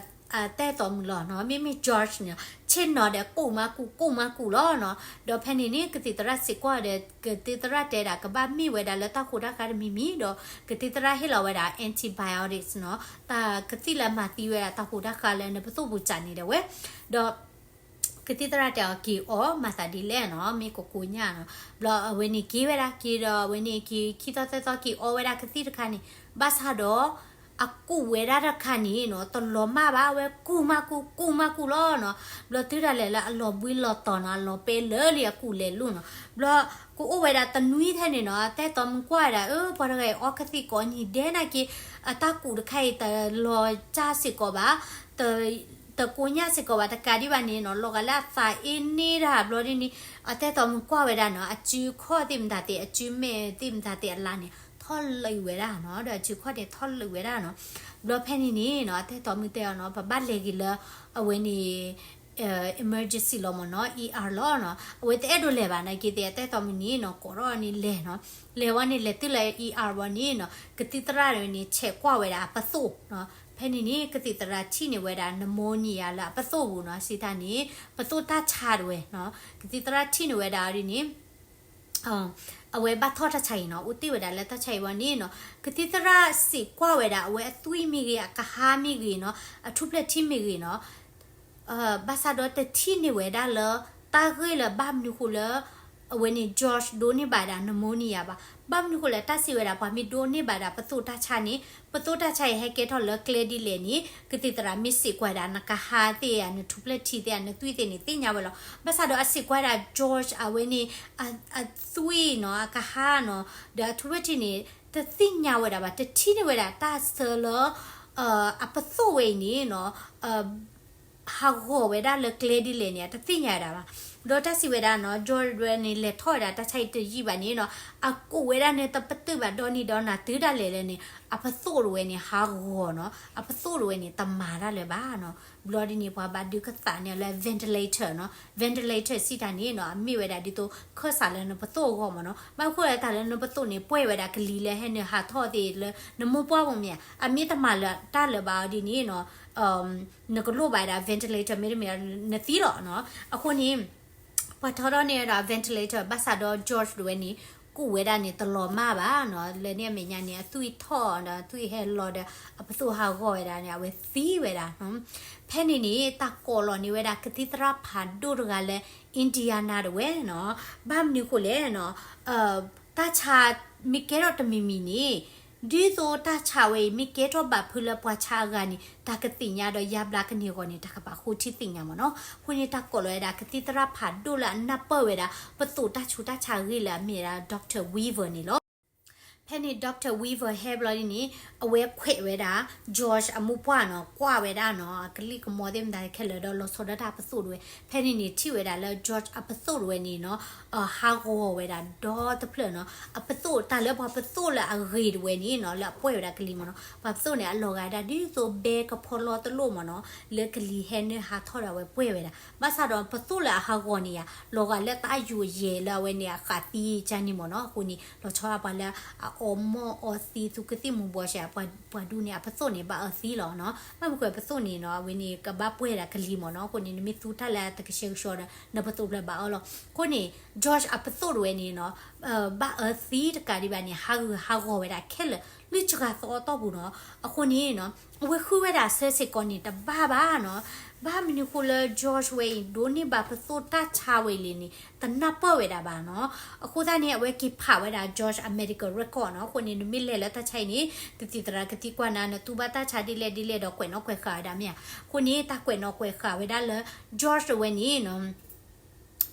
အဲၣ်သီမုၣ်လီၤနီၤ မ့မ့ၢ် George န့ၣ် ဆ့ၣ်နီၤဒီးကူးမးကူး ကူးမးကူးလီၤနီၤ. ဒီးဖဲန့ၣ်န့ၣ် ကသံၣ်သရၣ်စံးကွၢ်ဒီး ကသံၣ်သရၣ်တဲဒၣ် ကဘၣ်မ့ၢ်ဝဲဒၣ်လၢတၢ်ဃိတၢ်ဃါတမံၤမံၤ ဒီးကသံၣ်သရၣ်ဟ့ၣ်လီၤဝဲဒၣ် antibiotics နီၤ တၢ်ကသံၣ်လၢမၤသံဝဲဒၣ်တၢ်ဃိတၢ်ဃါလၢနပသိၣ်ပူၤစးန့ၣ်ဒၣ်ဝဲ ဒီး ကသံၣ်သရၣ်တဲအီၤက့ၤအီၣ်မၤသးဒ်လဲၣ်နီၤ မ့ၢ်ကကိညၢ်နီၤ. ဘျီအဝဲန့ၣ်က့ၤဝဲဒၣ်က့ၤဒီး အဝဲန့ၣ်က့ၤခံသီသၢသီက့ၤအီဝဲဒၣ်ကသံၣ်တခါန့ၣ် ဘၣ်ဆၣ်ဒီး အကူးဝဲဒၣ်တခါန့ၣ်နီၤ တလီၤမၢ်ဘၣ် အဝဲကူးမးကူး ကူးမးကူးလီၤနီၤ. ဘျီတုၤဒၣ်လဲာ်လၢအလီၤဘှံးလီၤတီၤနီၤ အလီၤပဲလၢာ်လံအကူးလဲၤလိာ်နီၤ. ဘျီကအိၣ်ဝဲဒၣ်တနွံထဲန့ၣ်နီၤ အတၢ်အဲၣ်သီမုၣ်ကွၢ်ဝဲဒၣ် အၢ ပှၤတဂၤအံၤအီကသံၣ်ကိးနံၤဒဲးနာ်က့ အတၢ်ကူးတခါအံၤတလီၤစၢ်စ့ၢ်ကီးဘၣ် တကိညၢ်စ့ၢ်ကီးဘၣ် တကးဒံးဘၣ်န့ၣ်နီၤ လီၤဂာ်လၢအသးအ့န့ၢ်တၢ်ဘျီဒ်န့ၣ် အတၢ်အဲၣ်သီမုၣ်ကွၢ်ဝဲဒၣ်နီၤ အစုခီၣ်သ့ၣ်မတၤသ့ၣ် အစုမဲာ်သ့ၣ်မတၤသ့ၣ်အလါန့ၣ် ထီၣ်လၢာ်ဝဲဒၣ်နီၤ ဒီးအစုခီၣ်ဒဲးထီၣ်လၢာ်ဝဲဒၣ်နီၤ. ဘျီဖဲန့ၣ်န့ၣ်နီၤ အတၢ်အဲၣ်သီမုၣ်တဲအီၤနီၤ ပဘၣ်လဲၤက့ၤလၢ အဝဲန့ၣ် emergency လီၤမ့ၢ်နီၤ ER လီၤနီၤ. အဝဲတအဲၣ်ဒိးလဲၤဘၣ်နာ်က့သ့ၣ် အတၢ်အဲၣ်သီမုၣ်န့ၣ်နီၤ ကိးထီၣ်န့ၣ်လဲၤနီၤ. လဲၤဝဲန့ၣ်လဲၤတုၤလၢ ER ဝဲန့ၣ်နီၤ ကသံၣ်သရၣ်န့ၣ် ဆဲးကွၢ်ဝဲဒၣ်အပသိၣ်နီၤ. ဖဲန့ၣ်န့ၣ် ကသံၣ်သရၣ်ထံၣ်န့ၢ်ဝဲဒၣ် pneumonia လၢအပသိၣ်ပူၤနီၤ စံးတၢ်န့ၣ် ပသိၣ်တၢ်ဆါတဝဲနီၤ. ကသံၣ်သရၣ်ထံၣ်န့ၢ်ဝဲဒၣ်ဒ်န့ၣ် အဝဲဘၣ်ထီၣ်တၢ်ဆါအံၤနီၤ အိၣ်တ့ၢ်ဝဲဒၣ်လၢတၢ်ဆါအံၤဝဲန့ၣ်နီၤ ကသံၣ်သရၣ်စံးကွၢ်ဝဲဒၣ် အဝဲအသွံၣ်မ့ၢ်ဂ့ၤ အကဟါမ့ၢ်ဂ့ၤနီၤ အထူၣ်ဖျဲၣ်ထံမ့ၢ်ဂ့ၤနီၤ ဘၣ်ဆၣ်ဒီးတထံၣ်န့ၢ်ဝဲဒၣ်လၢ တၢ်ဂ့ၢ်လၢဘၣ်မနုၤဃိလၢ အဝဲန့ၣ် George ဒိးန့ၢ်ဘၣ်ဒၣ် pneumonia ဘၣ်. ဘၣ်မနုၤဃိလဲၣ် တၢ်စံးဝဲဒၣ် ပှၤမ့ၢ်ဒိးန့ၢ်ဘၣ်ဒၣ်ပသိၣ်တၢ်ဆါန့ၣ် ပသိၣ်တၢ်ဆါအံၤဟဲကဲထီၣ်လၢကျဲဒ်လဲၣ်န့ၣ် ကသံၣ်သရၣ်မ့ၢ်စံးကွၢ်ဒၣ် နကဟါသ့ၣ်ဧါ နထူၣ်ဖျဲၣ်ထံသ့ၣ်ဧါ နသွံၣ်သ့ၣ်န့ၣ် သ့ၣ်ညါဝဲလီၤ. ဘၣ်ဆၣ်ဒီးအစံးကွၢ်ဒၣ် George အဝဲန့ၣ် အသွံၣ်နီၤ အကဟါနီၤ ဒီးအထူၣ်ဖျဲၣ်ထံန့ၣ် တသ့ၣ်ညါဝဲဒၣ်ဘၣ် တထံၣ်န့ၢ်ဝဲဒၣ် တၢ်ဆၢလၢ အပသိၣ်ဝဲအံၤန့ၣ်နီၤ ဟးဂီၤဝဲဒၣ်လၢကျဲဒ်လဲၣ်န့ၣ် အတသ့ၣ်ညါဝဲဒၣ်ဘၣ်. ဒီးတၢ်စံးဝဲဒၣ်နီၤ George ဝဲန့ၣ် လဲၤထီၣ်ဝဲဒၣ်တၢ်ဆါအံၤတယံာ်ဘၣ်န့ၣ်နီၤ အကူးဝဲဒၣ်န့ၣ် တပတုာ်ဘၣ်ဒီနံၤဒီနၤ တုၤဒၣ်လဲာ်လၢန့ၣ် အပသိၣ်တဝဲန့ၣ် ဟးဂီၤနီၤ အပသိၣ်တဝဲန့ၣ် တမၤတၢ်လၢၤဘၣ်နီၤ. ဘျီဒ်န့ၣ် ပှၤဘၣ်ဒုးကသးန့ၢ်လၢ ventilator နီၤ ventilator စံးတၢ်န့ၣ်နီၤ အမ့ၢ်ဝဲဒၣ်ဒ်သိး ခၢၣ်စးလၢနပသိၣ်အဂီၢ်မ့ၢ်နီၤ. ဘၣ်မနုၤဃိလၢတၢ်လၢနပသိၣ်န့ၣ် ပှဲၤဝဲဒၣ်ကလံၤလၢဟဲနုာ်ဟးထီၣ်သ့ၣ်လၢ နမိၢ်ပှၢ်ပူၤမ့ၢ်ဧါ အမ့ၢ်တမၤလၢၤတၢ်လၢၤဘၣ်အီၤဒ်န့ၣ်နီၤ နကလိၣ်ဘၣ်ဒၣ် ventilator မ့တမ့ၢ် နသံလီၤနီၤ. အဃိန့ၣ် ပှၤထီထီၣ်န့ၢ်ဝဲဒၣ် ventilator ဘၣ်ဆၣ်ဒီး George တဝဲန့ၣ် ကူၣ်ဝဲဒၣ်န့ၣ် တလီၤမၢ်ဘၣ်နီၤ. လၢန့ၣ်အမဲာ်ညါန့ၣ် အသွံၣ်ထီၣ်ဒီး အသွံၣ်ဟဲလီၤဒီး အပသိၣ်ဟးဂီၤဝဲဒၣ်န့ၣ် အဝဲသံဝဲဒၣ်နီၤ. ဖဲန့ၣ်န့ၣ် တၢ်ကိးလီၤန့ၢ်ဝဲဒၣ် ကသံၣ်သရၣ်ဖးဒိၣ်တဂၤလၢ Indiana တဝဲနီၤ. ဘၣ်မနုၤဃိလဲၣ်နီၤ, တၢ်ဆါမ့ၢ်ကဲထီၣ်တမံၤမံၤန့ၣ် ဒ်သိးတၢ်ဆါဝဲအံၤ မ့ၢ်ကဲထီၣ်ဘၣ်ဖုးလၢပှၤဆါအဂၤန့ၣ် တၢ်ကသ့ၣ်ညါဒီးယါဘျါကန့ၢ်အဂီၢ်န့ၣ် တၢ်ကဘၣ်ဃိထံသ့ၣ်ညါမ့ၢ်နီၤ. အဃိန့ၣ် တၢ်ကိးလီၤဝဲဒၣ် ကသံၣ်သရၣ်ဖးဒိၣ်လၢအနၢ်ပၢၢ်ဝဲဒၣ် ပသိးတၢ်ဆူးတၢ်ဆါအဂ့ၢ်လၢအမ့ၢ်ဝဲဒၣ် Doctor Weaver န့ၣ်လီၤ. ဖဲန့ၣ် Doctor Weaver ဟဲဘျီဒ်န့ၣ် အဝဲခွဲးဝဲဒၣ် George အမိၢ်ပှၢ်နီၤ, ကွၢ်ဝဲဒၣ်နီၤ အကလံၢ်ကမီၤသ့ၣ်မတၤခဲလၢာ်ဒီး လီၤဆီဒၣ်တၢ်ပသိၣ်တဝဲ. ဖဲန့ၣ်န့ၣ် ထံၣ်ဝဲဒၣ်လၢ George အပသိၣ်တဝဲန့ၣ်နီၤ, ဟးဂီၤဝဲဒၣ်ဒီတဖျၢၣ်နီၤ. အပသိၣ် တၢ်လၢပှၤပသိၣ်လၢအဂ့ၤတဝဲန့ၣ်နီၤ, လၢအပှဲၢ်ဝဲဒၣ်ကလံၤမ့ၢ်နီၤ, ပှၤပသိၣ်န့ၣ် အလီၤဂာ်ဒၣ်ဒ်သိးဘဲကဖီလီတလိၣ်မ့ၢ်နီၤ, လၢကလံၤဟဲနုာ်ဟးထီၣ်ဒီးအဝဲပှဲၢ်ဝဲဒၣ်. ဘၣ်ဆၣ်ဒီးပသိၣ်လၢအဟးဂီၤန့ၣ်ယါ လီၤဂာ်လၢတၢ်ယူးယဲၢ်လၢအဝဲန့ၣ်အဃးသံကါန့ၣ်မ့ၢ်နီၤ. အဃိန့ၣ် လီၤဆီဒၣ်ပှၤလၢအအီၣ်မီၢ်အီသံ သူကသံၣ်မူၤဘှီးစဲး ပှၤဒူန့ၣ် အပသိၣ်န့ၣ် ဘၣ်အၢသံလီၤနီၤ. ဘၣ်မနုၤဃိပသိၣ်န့ၣ်နီၤ အဝဲန့ၣ် ကဘၣ်ပှဲၢ်ဒၣ်ကလံၤမ့ၢ်နီၤ. အဃိန့ၣ် နမ့ၢ်သူတၢ်လၢတကဆှဲကဆှီဒီး နပသိၣ်ဖျၢၣ်ဘၣ်အၢလီၤ. အဃိန့ၣ် George အပသိၣ်တဝဲန့ၣ်နီၤ ဘၣ်အၢသံတကးဒံးဘၣ်န့ၣ် ဟးဂူာ်ဟးဂီၤဝဲဒၣ်ခဲလၢာ် လၢစှၤသီအတီၢ်ပူၤနီၤ. အဃိန့ၣ်နီၤ အဝဲဃုဝဲဒၣ်အဆၢစ့ၢ်ကီးန့ၣ် တဘၣ်ဘၣ်နီၤ. ဘၣ်မနုၤဃိလၢ George ဝဲအံၤ ဒိးန့ၢ်ဘၣ်ပသိၣ်တၢ်ဆါဝဲလံန့ၣ် တနၢ်ပၢၢ်ဝဲဒၣ်ဘၣ်နီၤ. အဃိသတးန့ၣ် အဝဲက့ၤဖးဝဲဒၣ် George အ medical record နီၤ. အဃိန့ၣ် နမ့ၢ်လဲၤလၢတၢ်ဆါအံၤန့ၣ် ကသံၣ်သရၣ်ကသံကွၢ်နၤ နသူဘၣ်တၢ်ဆါဒ်လဲၣ်ဒ်လဲၣ်ဒီး ကွဲးနီၣ်ကွဲးဃာ်ဝဲဒၣ်မ့ၢ်ဧါ. အဃိန့ၣ် တၢ်ကွဲးနီၣ်ကွဲးဃာ်ဝဲဒၣ်လၢ George တဝဲန့ၣ်နီၤ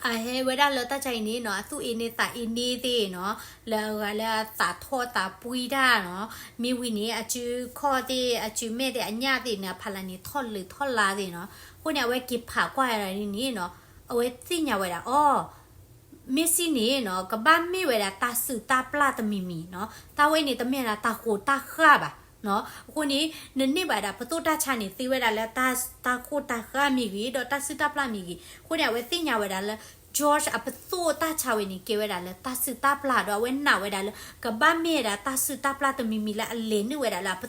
အဟဲဝဲဒၣ်လၢတၢ်ဆါအံၤန့ၣ်နီၤ အသူၣ်အ့န့သးအ့န့သ့ၣ်နီၤ, လၢအဂၤလၢအသးထီၣ်သးပှံတၢ်နီၤ, မ့ၢ်ဝံၤန့ၣ် အစုခီၣ်သ့ၣ် အစုမဲၢ်သ့ၣ် အညၣ်သ့ၣ်န့ၣ် အဖးလၢ်န့ၣ် ထီၣ်လၢထီၣ်လါသ့ၣ်နီၤ. အဃိန့ၣ် အဝဲက့ၤဖးကွၢ်ဝဲဒၣ်န့ၣ်နီၤ, အဝဲသ့ၣ်ညါဝဲဒၣ်အီၤ မ့ၢ်စံးန့ၣ်နီၤ ကဘၣ်မ့ၢ်ဝဲဒၣ်တၢ်စုၣ်တၢ်ပျၢ်တမံၤမံၤနီၤ, တၢ်ဝဲန့ၣ်တမ့ၢ်ဒၣ်တၢ်ဃိးတၢ်ဃၢ်ဘၣ်နီၤ. အဃိန့ၣ် နန့ၢ်ဘၣ်ဒၣ်ပသိၣ်တၢ်ဆါန့ၣ် သ့ဝဲဒၣ်လၢတၢ်ဃိးတၢ်ဃၢ်မ့ၢ်ဂ့ၤ ဒီးတၢ်စုၣ်တၢ်ပျၢ်မ့ၢ်ဂ့ၤ. အဃိန့ၣ် အဝဲသ့ၣ်ညါဝဲဒၣ်လၢ George အပသိၣ်တၢ်ဆါဝဲန့ၣ် ကဲဝဲဒၣ်လၢတၢ်စုၣ်တၢ်ပျၢ် ဒီးအဝဲနာ်ဝဲဒၣ်လၢ ကဘၣ်မ့ၢ်ဝဲဒၣ်တၢ်စုၣ်တၢ်ပျၢ်တမံၤမံၤလၢအလဲၤနုာ်ဝဲဒၣ်လၢအ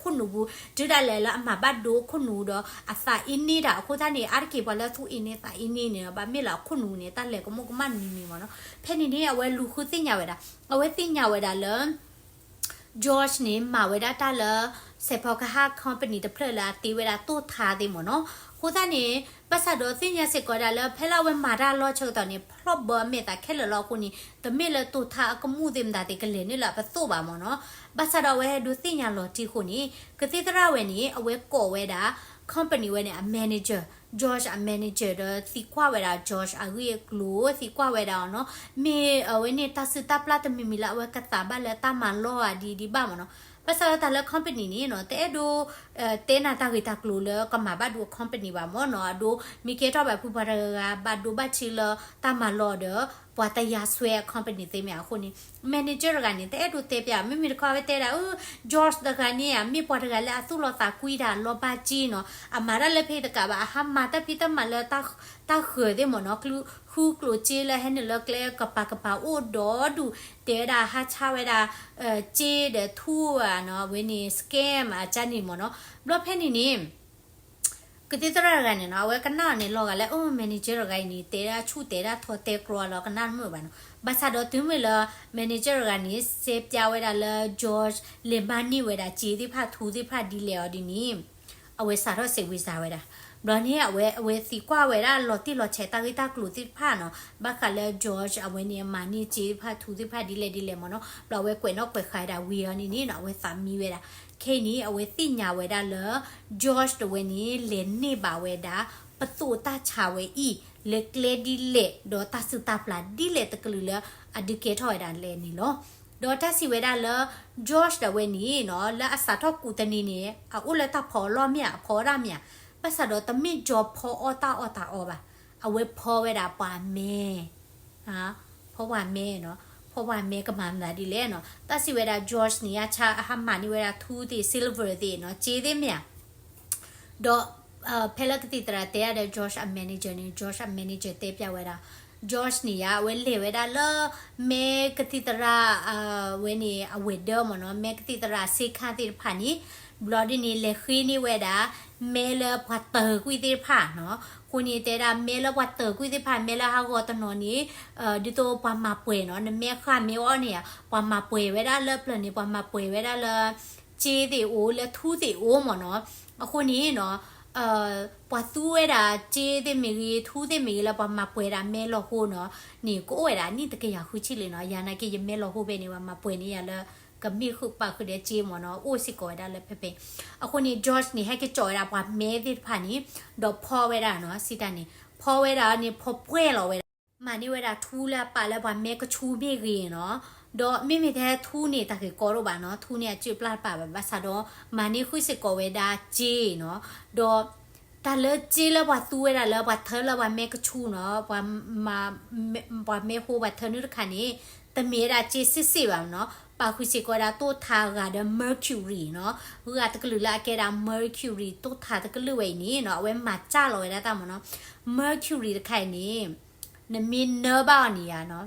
ခိၣ်နူာ်ပူၤ တုၤဒၣ်လဲာ်လၢအမၤဘၣ်ဒိခိၣ်နူာ်ဒီးအသးအ့န့တၢ်. အဃိသတးန့ၣ် အါတက့ၢ်ပှၤလၢသူၣ်အ့န့သးအ့န့န့ၣ် ဘၣ်မ့ၢ်လၢအခိၣ်နူာ်န့ၣ် တၢ်လဲၤကမိၣ်ကမၣ်တမံၤမံၤမ့ၢ်နီၤ. ဖဲန့ၣ်န့ၣ် အဝဲလူၤဃုသ့ၣ်ညါဝဲဒၣ်, အဝဲသ့ၣ်ညါဝဲဒၣ်လၢ George န့ၣ် မၤဝဲဒၣ်တၢ်လၢ စဲးဖီကဟၣ် company တဖျၢၣ်လၢအတ့ဝဲဒၣ်တိၢ်ထါသ့ၣ်မ့ၢ်နီၤ. အဃိသတးန့ၣ် ဘၣ်ဆၣ်ဒီးသ့ၣ်ညါစ့ၢ်ကီးဒၣ်လၢ ဖဲလၢအဝဲမၤတၢ်အလီၢ်ဆၢကတီၢ်န့ၣ် ဖျီၣ်ဘၢအမဲာ်သးခဲလၢာ်လီၤ. အဃိန့ၣ် တမ့ၢ်လၢတိၢ်ထါအကမူၣ်သ့ၣ်မတၤသ့ၣ်ကလဲၤနုာ်လၢအပသိၣ်ဘၣ်မ့ၢ်နီၤ. ဘၣ်ဆၣ်ဒီးအဝဲဟဲဒိးသ့ၣ်ညါလီၤတံၢ်အဃိန့ၣ် ကသံၣ်သရၣ်ဝဲန့ၣ် အဝဲကိးဝဲဒၣ် company ဝဲန့ၣ် အ manager, George အ manager ဒီးသံကွၢ်ဝဲဒၣ် George အဂ့ၢ်အကျိၤ သံကွၢ်ဝဲဒၣ်အီၤနီၤ. မ့ၢ်အဝဲန့ၣ်တၢ်စုၣ်တၢ်ပျၢ်တမံၤမံၤလၢအဝဲကသးဘၣ်လၢတၢ်မၤလီၢ်ဧါဒ်ဒ်ဘၣ်မ့ၢ်နီၤ. ဘၣ်ဆၣ်ဒီးတၢ်လၢ company န့ၣ်နီၤ တအဲၣ်ဒိး တဲနၤတၢ်ဂ့ၢ်တၢ်ကျိၤလၢကမၤဘၣ်ဒိ company ဘၣ်မ့ၢ်နီၤ. အဒိမ့ၢ်ကဲထီၣ်ဘၣ်ဖုပှၤတဂၤဂၤ ဘၣ်ဒိဘၣ်ထံးလၢတၢ်မၤလီၢ်ဒီး ပှၤတယၤဆွဲအ company သ့မ့ၢ်ဧါ. အဃိန့ၣ် manager တဂၤန့ၣ် တအဲၣ်ဒိးတဲပျး မ့မ့ၢ်တခီအဝဲတဲဒၣ် အၢ George တဂၤန့ၣ် မ့ၢ်ပှၤတဂၤလၢအသူၣ်လီၤသးကွံတၢ်လီၤဘၣ်က့နီၤ. အမၤတၢ်လၢဖဲတကးဘၣ် အဟးမၤတၢ်ဖံးတၢ်မၤလၢတၢ်ဃၢၤသ့ၣ်မ့ၢ်နီၤ. ဃုကျိၤစ့လၢဟဲနုာ်လၢကျဲကပၤကပၤအိၣ်ဒီဒူၣ် တဲဝဲဒၣ်ဟးဆါဝဲဒၣ် စ့ဒီးထူဧါနီၤ အဝဲန့ၣ် scam အကါန့ၣ်မ့ၢ်နီၤ. ဘျီဖဲန့ၣ်န့ၣ် ကသံၣ်သရၣ်တဂၤန့ၣ်နီၤ အဝဲကနၣ်အီၤန့ၣ်လီၤဂာ်လၢ အိၣ် manager တဂၤအံၤန့ၣ် တဲဒၣ်ဆူၣ်တဲဒၣ်ထီတဲကြီလီၤ ကနၣ်တမုာ်ဘၣ်နီၤ. ဘၣ်ဆၣ်ဒီးတုၤမ့ၢ်လၢ manager တဂၤန့ၣ် စဲးပျးဝဲဒၣ်လၢ George လဲၤမၤန့ၢ်ဝဲဒၣ်စ့သ့ၣ်တဖၣ်ထူသ့ၣ်တဖၣ်ဒ်လဲၣ်အီၤဒ်န့ၣ် အဝဲစးထီၣ်စဲးဝံၤစးဝဲဒၣ်. ဘျီန့ၣ် အဝဲ အဝဲသံကွၢ်ဝဲဒၣ်လီၤတံၢ်လီၤဆဲးတၢ်ဂ့ၢ်တၢ်ကျိၤသ့ၣ်တဖၣ်နီၤ ဘၣ်ဃးလၢ George အဝဲန့ၣ်မၤန့ၢ်စ့သ့ၣ်တဖၣ်ထူသ့ၣ်တဖၣ်ဒ်လဲၣ်ဒ်လဲၣ်မ့ၢ်နီၤ. ဘျီအဝဲကွဲးနီၣ်ကွဲးဃာ်ဝဲဒၣ်ဝံၤအီၤန့ၣ်န့ၣ်နီၤ အဝဲသးမံဝဲဒၣ်. ခဲအံၤန့ၣ် အဝဲသ့ၣ်ညါဝဲဒၣ်လၢ George တဝဲန့ၣ် လဲၤန့ၢ်ဘၣ်ဝဲဒၣ် ပသိးတၢ်ဆါဝဲအံၤ လၢကျဲဒ်လဲၣ် ဒီးတၢ်စုၣ်တၢ်ပျၢ်ဒ်လဲၣ်တကလုာ်လၢအဒုးကဲထီၣ်ဝဲဒၣ်လဲၣ်န့ၣ်လီၤ. ဒီးတၢ်စံးဝဲဒၣ်လၢ George တဝဲန့ၣ်နီၤ လၢအစးထီၣ်ကူးတနံၤန့ၣ် အအိၣ်လၢတၢ်ဖီအလီၢ်မ့ၢ်ဧါ အဖီဝဲဒၣ်မ့ၢ်ဧါ. ဘၣ်ဆၣ်ဒီးတမ့ၢ် George ဖီအီၣ်တၢ်အီၣ်တၢ်အီဘၣ်. အဝဲဖီဝဲဒၣ်ပှၤမဲ ဖီပှၤမဲနီၤ ဖီပှၤမဲကမၤမနုၤဒ်လဲၣ်နီၤ. တၢ်စံးဝဲဒၣ် George န့ၣ် အဆါအဟးမၤန့ၢ်ဝဲဒၣ်ထူသ့ၣ် silver သ့ၣ်နီၤ စ့သ့ၣ်မ့ၢ်ဧါ. ဒီး ဖဲလၢကသံၣ်သရၣ်တဲဒၣ်ဒီး George အ manager န့ၣ် George အ manager တဲပျးဝဲဒၣ် George န့ၣ်ယါ အဝဲလဲၤဝဲဒၣ်လၢ မဲကသံၣ်သရၣ် ဝဲန့ၣ် အဝဲၤဒၢမ့ၢ်နီၤ မဲကသံၣ်သရၣ်စ့ခါသ့ၣ်တဖၣ်န့ၣ် ဘျီဒ်န့ၣ် လဲၤဃ့န့ၢ်ဝဲဒၣ် မဲလၢပှၤတၢၢ်ကွံာ်သ့ၣ်တဖၣ်နီၤ. အဃိန့ၣ်တဲဒၣ် မဲလၢပှၤတၢၢ်ကွံာ်သ့ၣ်တဖၣ် မဲလၢဟးဂီၤတနီၤန့ၣ် ဒ်သိးပှၤမၤပှဲၤနီၤ, နမဲဃၣ်မဲအီၣ်န့ၣ်ဧါ, ပှၤမၤပှဲၤဝဲဒၣ်လၢပျၢၤန့ၣ် ပှၤမၤပှဲၤဝဲဒၣ်လၢ စ့သ့ၣ်အိၣ် လၢထူသ့ၣ်အိၣ်မ့ၢ်နီၤ. အဃိန့ၣ်နီၤ ပှၤသူဝဲဒၣ်စ့သ့ၣ်မ့ၢ်ဂ့ၤ ထူသ့ၣ်မ့ၢ်ဂ့ၤ လၢပှၤမၤပှဲၤဒၣ်မဲလီၤဟိနီၤ န့ၣ် ကအိၣ်ဝဲဒၣ်နံၣ်တကယၤဃုဆံလံနီၤ. ယၤနာ်က့ ယမဲလီၤဟိဖဲန့ၣ် ပှၤမၤပှဲၤန့ၢ်ယၤလၢ ကမ့ၢ်ဃုာ်ပာ်ဃုာ်ဒီးစ့မ့ၢ်နီၤ, အိၣ်စ့ၢ်ကီးဝဲဒၣ်လၢဖဲဖဲ. အဃိန့ၣ် George န့ၣ် ဟဲက့ၤကၠီၣ်ဝဲဒၣ်ပှၤမဲသ့ၣ်တဖၣ်န့ၣ် ဒီးဖီဝဲဒၣ်နီၤ, စံးတၢ်န့ၣ် ဖီဝဲဒၣ်န့ၣ် ဖီပှဲၤလီၤဝဲဒၣ် မၤန့ၢ်ဝဲဒၣ်ထူလၢအပာ်လၢပှၤမဲကဆူမ့ၢ်ဂ့ၤနီၤ, ဒီးမ့မ့ၢ်ထဲထူန့ၣ် တၢ်ဂ့ၢ်ကီဒိၣ်ဘၣ်နီၤ, ထူန့ၣ်အစၢၢ်ပျၢ်တပာ်ဘၣ် ဘၣ်ဆၣ်ဒီး မၤန့ၢ်ဃုာ်စ့ၢ်ကီးဝဲဒၣ်စ့နီၤ, ဒီး တၢ်လၢစ့လၢပှၤသူဝဲဒၣ်လၢပှၤထၢလၢပှၤမဲကဆူနီၤ, ပှၤ ပှၤမဲဃိပှၤထၢနုၢ်တခါန့ၣ် တမ့ၢ်ဝဲဒၣ်စ့စ့ၣ်စ့ၣ်ဘၣ်နီၤ, ပာ်ဃုာ်စ့ၢ်ကီးဝဲဒၣ်တိၢ်ထါအဂၤဒီး mercury နီၤ, ဂၤတကလုာ်လၢအကဲဒၣ် mercury တိၢ်ထါတကလုာ်ဝဲအံၤန့ၣ်နီၤ, အဝဲမၤစၢ်လီၤဝဲဒၣ်တၢ်မ့ၢ်နီၤ, mercury တခါအံၤန့ၣ် နမ့ၢ်နၢဘၣ်အီၤန့ၣ်ဧါနီၤ,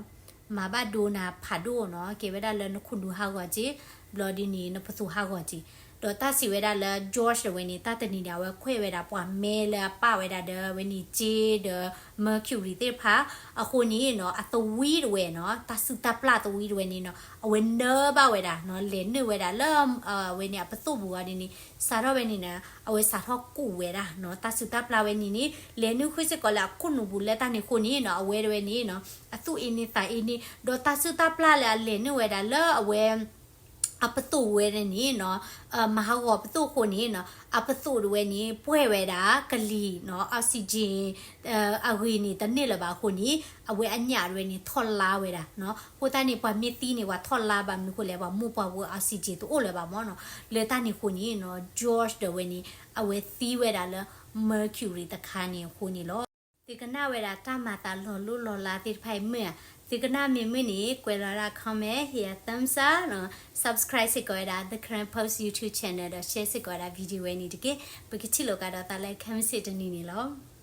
မၤဘၣ်ဒိနၤဖးဒိၣ်နီၤ, ကဲဝဲဒၣ်လၢနခိၣ်နူာ်ဟးဂီၤက့ၤ, ဘျီဒ်န့ၣ် နပသိၣ်ဟးဂီၤက့ၤ, ဒီးတၢ်စံးဝဲဒၣ်လၢ George တဝဲန့ၣ် တၢ်တနံၤန့ၣ် အဝဲကွဲးဝဲဒၣ်ပှၤမဲလၢအပာ်ဝဲဒၣ်ဒီးအဝဲန့ၣ်စ့ဒီး mercury သ့ၣ်တဖၣ်, အဃိန့ၣ်နီၤ အသဝံတဝဲနီၤ, တၢ်စုၣ်တၢ်ပျၢ်သဝံတဝဲန့ၣ်နီၤ အဝဲနၢဘၣ်ဝဲဒၣ်နီၤ, လဲၤနုာ်ဝဲဒၣ်လၢ အဝဲန့ၣ်အပသိၣ်ပူၤအီၤဒ်န့ၣ်, စးထီၣ်ဝဲန့ၣ်နီၤ အဝဲစးထီၣ်ကူးဝဲဒၣ်နီၤ, တၢ်စုၣ်တၢ်ပျၢ်ဝဲန့ၣ်န့ၣ် လဲၤနုာ်ဃုာ်စ့ၢ်ကီးလၢအခိၣ်နူာ်ပူၤလၢတၢ်န့ၣ်အဃိန့ၣ်နီၤ အဝဲတဝဲန့ၣ်နီၤ အသူၣ်အ့န့သးအ့န့, ဒီးတၢ်စုၣ်တၢ်ပျၢ်လၢအလဲၤနုာ်ဝဲဒၣ်လၢအဝဲ အပသိၣ်ဝဲန့ၣ်နီၤ, မၤဟးဂီၤပသိၣ်အဃိန့ၣ်နီၤ အပသိၣ်တဝဲန့ၣ် ပှဲၤဝဲဒၣ်ကလံၤနီၤ, oxygen အဂ့ၤန့ၣ် တန့ၢ်လၢၤဘၣ်အဃိန့ၣ် အဝဲအညၣ်တဝဲန့ၣ် ထီၣ်လါဝဲဒၣ်နီၤ. အဃိသတးန့ၣ် ပှၤမ့ၢ်သံန့ၣ် ပှၤထီၣ်လါဘၣ်မနုၤအဃိလဲၣ်, ပှၤမိၢ်ပှၤဝဲ oxygen တအိၣ်လၢၤဘၣ်မ့ၢ်နီၤ. လၢတၢ်န့ၣ်အဃိန့ၣ်နီၤ George တဝဲန့ၣ် အဝဲသံဝဲဒၣ်လၢ mercury တခါန့ၣ်အဃိန့ၣ်လီၤ. သုကနၣ်ဝဲဒၣ်တၢ်မၤသးလီၤလိၢ်လီၤလးသ့ၣ်တဖၣ်အံၤမုာ်ဧါ, သုကနၣ်မ့ၢ်မုာ်န့ၣ် ကွဲးလီၤဒၣ် comment ဟ့ၣ်ယၤ thumbs up နီၤ, subscribe စ့ၢ်ကီးဝဲဒၣ် The Karen Post YouTube channel ဒီး share စ့ၢ်ကီးဝဲဒၣ် video ဝဲန့ၣ်တက့ၢ်. ပကထံၣ်လိာ်ကဒီးသးလၢ ခဲမုၢ်ဆ့ၣ်တနံၤန့ၣ်လီၤ.